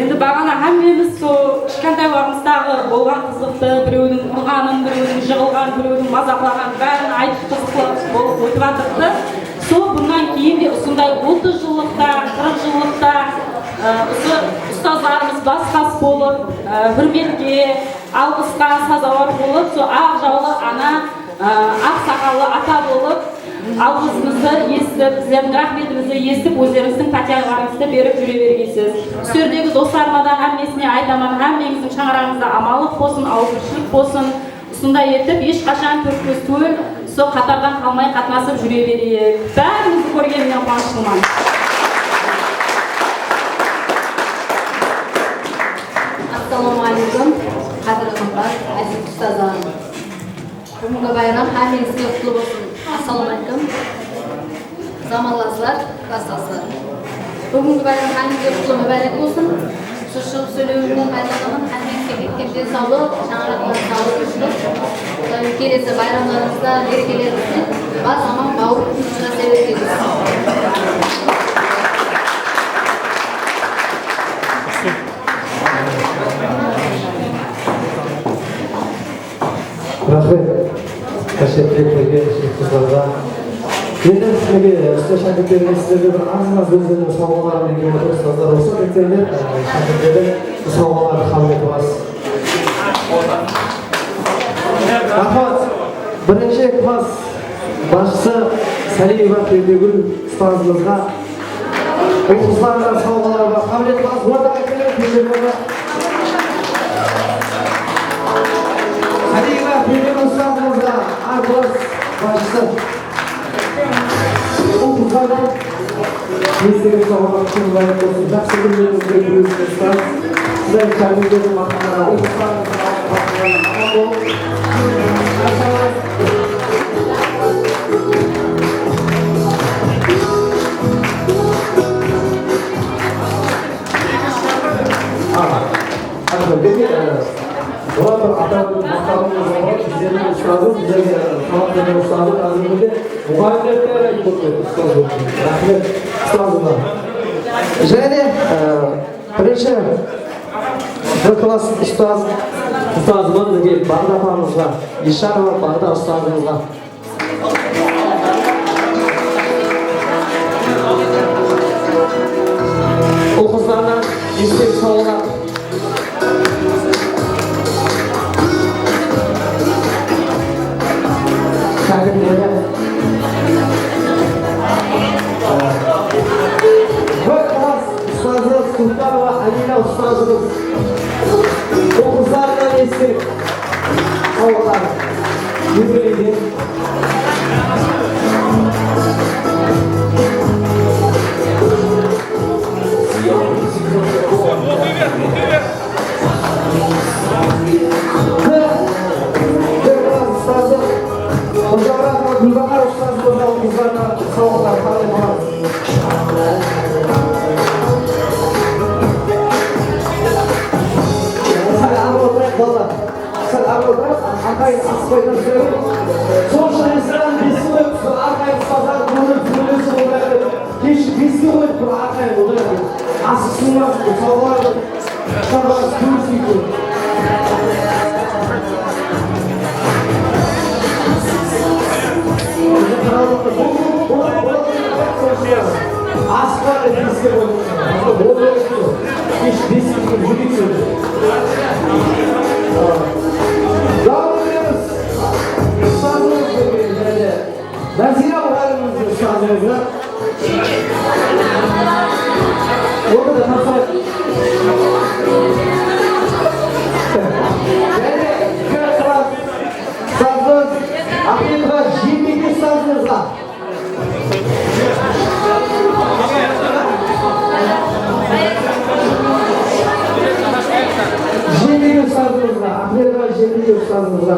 Endi baǵana hámmemiz sol kishkentay waqtımızdaǵı bolǵan qızıqtı, birewdiń urǵanın, birewdiń jıǵılǵanın, birewdiń mazaqlaǵanın bárin aytıp qızıqlı bolıp ótip atırdı. Sol bunnan keyin de usınday otız jıllıqta, qırıq jıllıqta, ı, usı ustazlarımız bas-qas bolıp, ı, húrmetke, alǵısqa sazawar bolıp, sol aq jawlı ana, ı, aq saqallı ata bolıp, alǵısımızdı esitip, sizlerdiń raxmetimizdi esitip, ózlerińizdiń pátiyaralarıńızdı berip júre bergensiz. Usı jerdegi doslarıma da hámmesine aytaman, hámmeńizdiń shańaraǵıńızda amanlıq bolsın, awızbirshillik bolsın. Usınday etip, hesh qashan tórtpes tól, sol qatardan qalmay qatnasıp júre bereyik. Bárińizdi kórgenimnen quwanıshlıman. Assalawma áleykum, qádirli qımbat, áziz ustazlarım. Búgingi bayram hámmeńizge qutlı bolsın. Assalawma áleykum. Zamanlaslar, klasslaslar. Búgingi bayram hámmeńizge qutlı múbárek bolsın. Usı shıǵıp sóylewimnen paydalanaman, hámmeńizge ketken densawlıq, shańaraqqa sawlıq, tınıshlıq. Qudayım kelesi bayramlarıńızda, merekelerińizde bas aman, bawır tınıshqa sebep etiń. Raxmet. Qáshep tileklerge, jigit-qızlarǵa. Endi, mine, usta shákirtlerimiz sizlerge bir az-maz ózleriniń sawǵaların berip otır. Ustazlar, ruxsat etseńler, e, shákirtlerden sawǵalardı qabıl etip alasız. Raxmet. Birinshi klass basshısı Sáliyeva Perdegúl ustazımızǵa Ulıwqızlardan sawǵalar bar. Qábilet bas, ortaǵa keliń, keliń. Sáliyeva Perdegúl ustazımızǵa A klass basshısı. Ulıwqızlardan estegin sawǵalar ushın ılayıq bolsın. Jaqsı kúnlerińizge, kúnlerińizge ustaz. Sizlerdiń shákirtlerdiń maqtanına Ulıwqızlardan sawǵalar aman bolıń. Jaqsı. Sabaq bergen ustazım, házirgi kúnde muǵallimler tayarlaydı, ustaz bolıp. Raxmet ustazıma. Jáne de, e, birinshi B klass ustaz, ustazıma, Bagda apamızǵa, Eshanova Bagda ustazımızǵa. Ul-qızlardan estelik sawǵalar. Ústazı Sultanova Amina ustazımız. Ul-qızlardan estelik sawǵalar. Jubileyden. Ustazı Gúlbahar ustazımız, ul-qızlardan sawǵalar. Sál arı otırayıq, balalar. Sál arı otırayıq, arqayın asıqpay turıp. Sol ushın restoran bes minut, arqayın ustazlar, kómir, kómir, kómir. Kesh beske qoyıp tur, arqayın otırayıq. Asıqsınlar, sawǵalardı. Nazira muǵallimimiz, ustazımızǵa. Ortada tasa. Jáne bir klass ustazımız, Ahmedova Jembekke ustazımızǵa. Jembekke ustazımızǵa, Ahmedova Jembekke ustazımızǵa.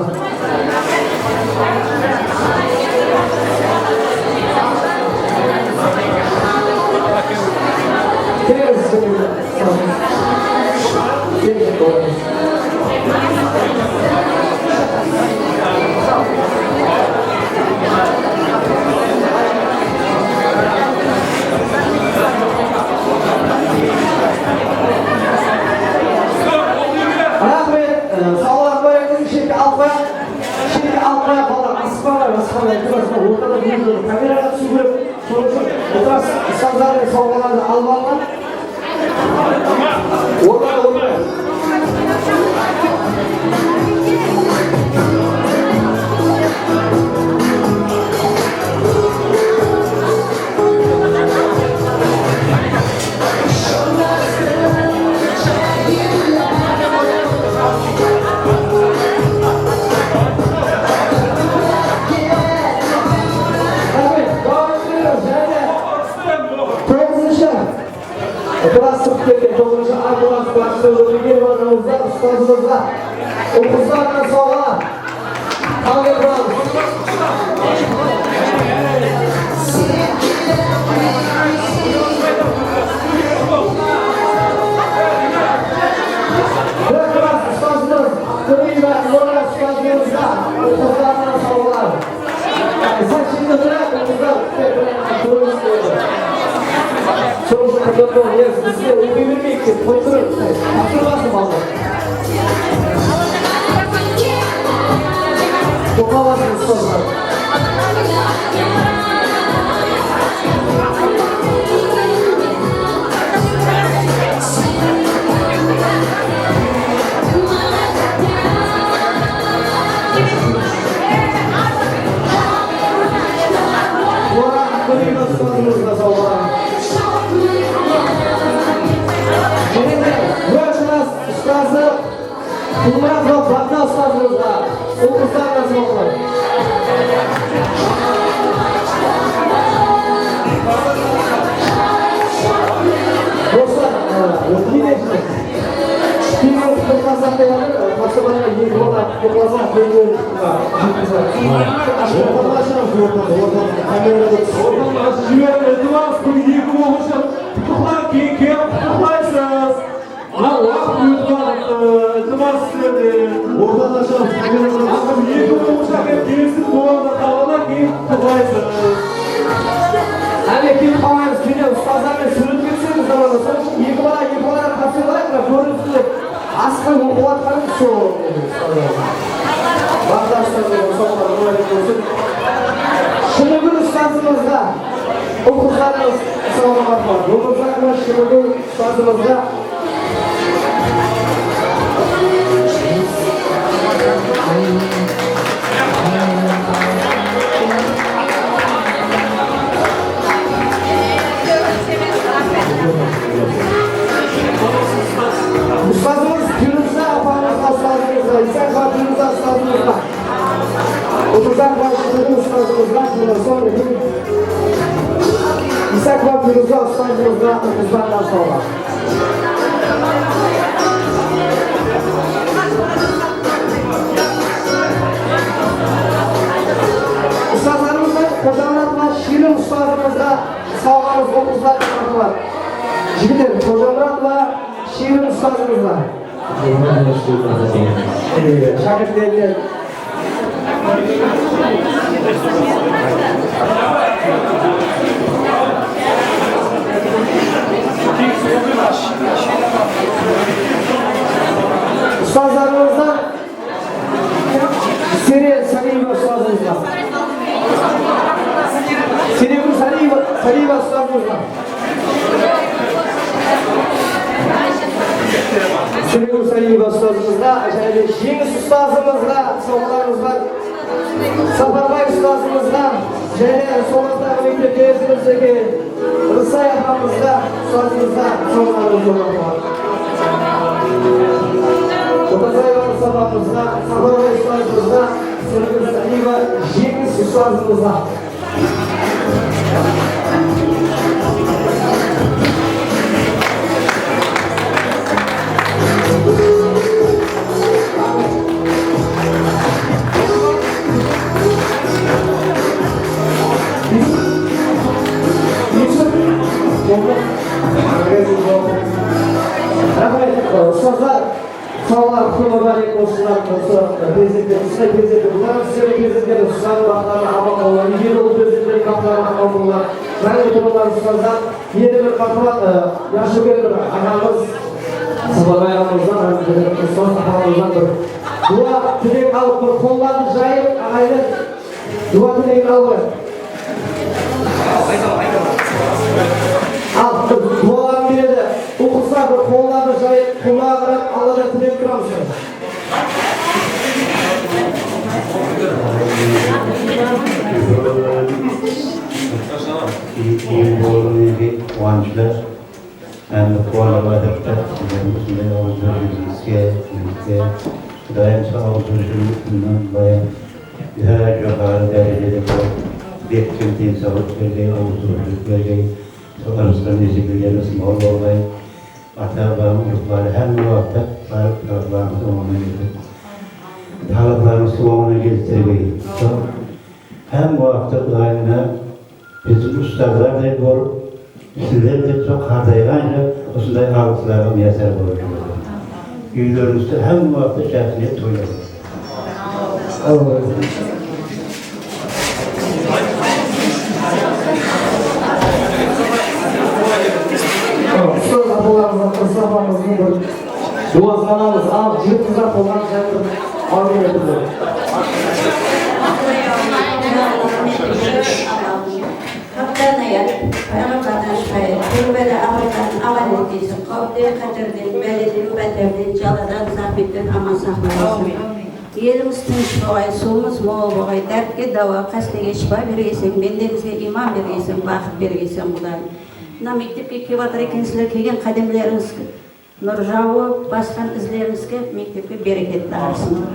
Raxmet, e, sawǵalar qoyıń, shetke alıp qoyıń. Shetke alıp qoyıń, balalar, asıqpań, asıqpań, asıqpań, ortada bir kameraǵa túsiw kerek. Sonıń ushın ustazlar sawǵalardı alıp alǵan. Ortada otırıń. Toǵızınshı. Itiraz shıǵıp ketken toǵızınshı A klass basshısı Ótegenovadan ustazımızǵa ul-qızlardan sawǵalar. Al, berip alamız. Bir klass ustazımız Aqkóreeva Ilona ustazımızǵa ul-qızlardan sawǵalar. Sál shetke turayıq, qızlar. Sol ushın qıdırıp, bizge ótpe bermeyik dep qoyıp turıp, tapsırmasın balalar. Toqtamasın ustazlar. Ustazı Ulmıratova Batna ustazımızǵa, ul-qızlar nasıbı. Dostlar, e, Keyin qutlıqlasaq dep atır, taqsırlarǵa eki bala qutlıqlasaq, bir bol jetkizdi. Ortanı ashıramız, ortanı, ortanı, kamerada túsip. Ortanı ashıp jiberiń, iltimas, bul eki bol ushın qutlıqlar, keyin kelip qutlıqlaysız. Mına waqıt ótip atır, iltimas sizlerden. Ortanı ashamız, kamerada túsip. Eki bol ushın kelip Ketip qalmaymız, kene ustazlar menen súwretke túsemiz zamanla. Sonıń ushın eki bala, eki bala qatısıp alayıq, mına kórinsin dep asıqpay oqıp atqanımız sol. Baqta ustazımız, ustazlar, mubayrak bolsın. Shınıgúl ustazımızǵa, ul-qızlarımız, sawǵa bar. Ómirzakowa Shınıgúl ustazımızǵa. Ustazımız Firuza apamızǵa, ustazımızǵa, Isakova Firuza ustazımızǵa. Ómirzakowa Shınıgúl ustazımızǵa, bunnan soń Isakova Firuza ustazımızǵa ul-qızlardan sawǵa. Ustazlarımızǵa, Xojamuratova Shirin ustazımızǵa sawǵamız, ul-qızlar, marhamat. Jigitler, Xojamuratova Shirin ustazımızǵa. Ee, shákirtlerine. Ustazlarımızdan Sere Sariyeva ustazımızǵa. Seregúl Sariyeva, Sariyeva ustazımızǵa. Seregúl Sariyeva ustazımızǵa, jáne de Jeńis ustazımızǵa sawǵalarımız bar. Saparbay ustazımızǵa, jáne sol jaqtaǵı mektepte ózimizdegi Rısay apamızǵa, ustazımızǵa sawǵalarımız bar. Otazaev Rısa apamızǵa, Saparbay ustazımızǵa, Seregúl Sariyeva Jeńis ustazımızǵa. Raxmet, ustazlar. Sawlar kúni múbárek bolsın, usı perzentler, usınday perzentler. Bul da sizlerdiń perzentleriniz, usılardıń baxıtlarına aman bollar. Úyde de ul perzentlerdiń baxıtlarına aman bollar. Jáne turıńlar, ustazlar. Endi bir marhamat, e, jaqsı kórgen bir aǵamız, Saparbay aǵamızdan, hám bir ustaz apamızdan bir dua tilek alıp, bir qollardı jayıp, aǵaylar. Dua tilegin alıp alayıq. Al, bir duaların beredi. Ul-qızlar bir qollardı jayıp, qullaǵa qarap, Alladan tilep turamız. Keyingi orın endi quwanıshlı. Endi quwanıp atırıptı, sizlerdiń usınday awızbirshiligińizge, bizge Qudayım sol awızbirshiligińizdi bunnan bılayın dá joqarı dárejede qoyıp, bekkem densawlıq bergey, awızbirshililik bergey, sol ırısqı-nesiplerimiz mol bolǵay, ata-babanıń urıqları hámme waqıtta barıp talıplarımızdı ońına keltirip, talıplarımızdı ońına keltirgey. Sol hámme waqıtta Qudayımnan Biziń ustazlarday bolıp, sizler de sol qartayǵansha usınday alǵıslarǵa miyasar bolıp júredi. Úylerińizde hámme waqıtta jaqsı niyet toylar bolsın. Ustaz apalarımızdan, ustaz apamızdan bir duasın alamız. Al, jigit qızlar qolların jayıp, áwmin aytıńlar. Haqlarına yaratıp, payǵambardan shıpayı, bir bála-abırdan aman etkeysin, qáwipten, qáterden, báleden, báterden, jaladan, zahmetten aman saqlaǵaysın. Elimiz tınısh bolǵay, suwımız mol bolǵay, dártke dawa, qástege shıpa bergeyseń, bendemizge iyman bergeyseń, baxıt bergeyseń, Qudayım. Mına mektepke kelip atır ekensizler, kelgen qádemlerińiz Nur jawıp, basqan izlerińizge, mektepke bereket darısın.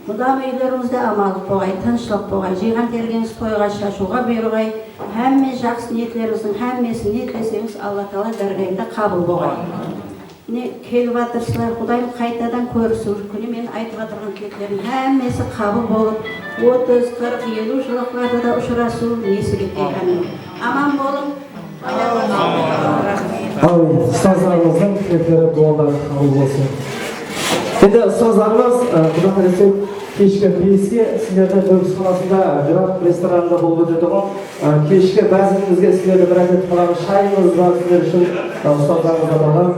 Mudam úylerińizde amanlıq bolǵay, tınıshlıq bolǵay, jıyǵan tergenińiz toyǵa, shashıwǵa buyırǵay, hámme jaqsı niyetlerińizdiń hámmesin, ne tileseńiz, Alla taala dárgayında qabıl bolǵay. Mine, kelip atırsızlar, Qudayım qaytadan kórisiw kúni menen aytıp atırǵan tileklerdiń hámmesi qabıl bolıp, otız, qırq, eliw jıllıqlarda da ushırasıw nesip etken. Ámin. Aman bolıń. Ámin. Ustazlarımızdıń tilekleri, duaları qabıl bolsın. Endi ustazlarımız, e, Quda qálese, Keshki beske sizlerdi Nókis qalasında Virat restoranında bolıp ótetuǵın, ı, keshki bázinimizge sizlerdi mirát etip qalamız. Shayımız bar sizler ushın, ı, ustazlarımız ataǵan.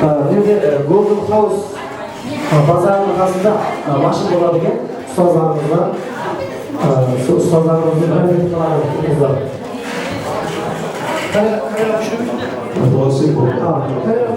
I, mına jerde, ı, Golden House, ı, bazarınıń qasında, ı, mashın boladı eken. Ustazlarımız bar. I, sol ustazlarımızdı mirát etip qalamız, qızlar. Qáre, qáre, qáre.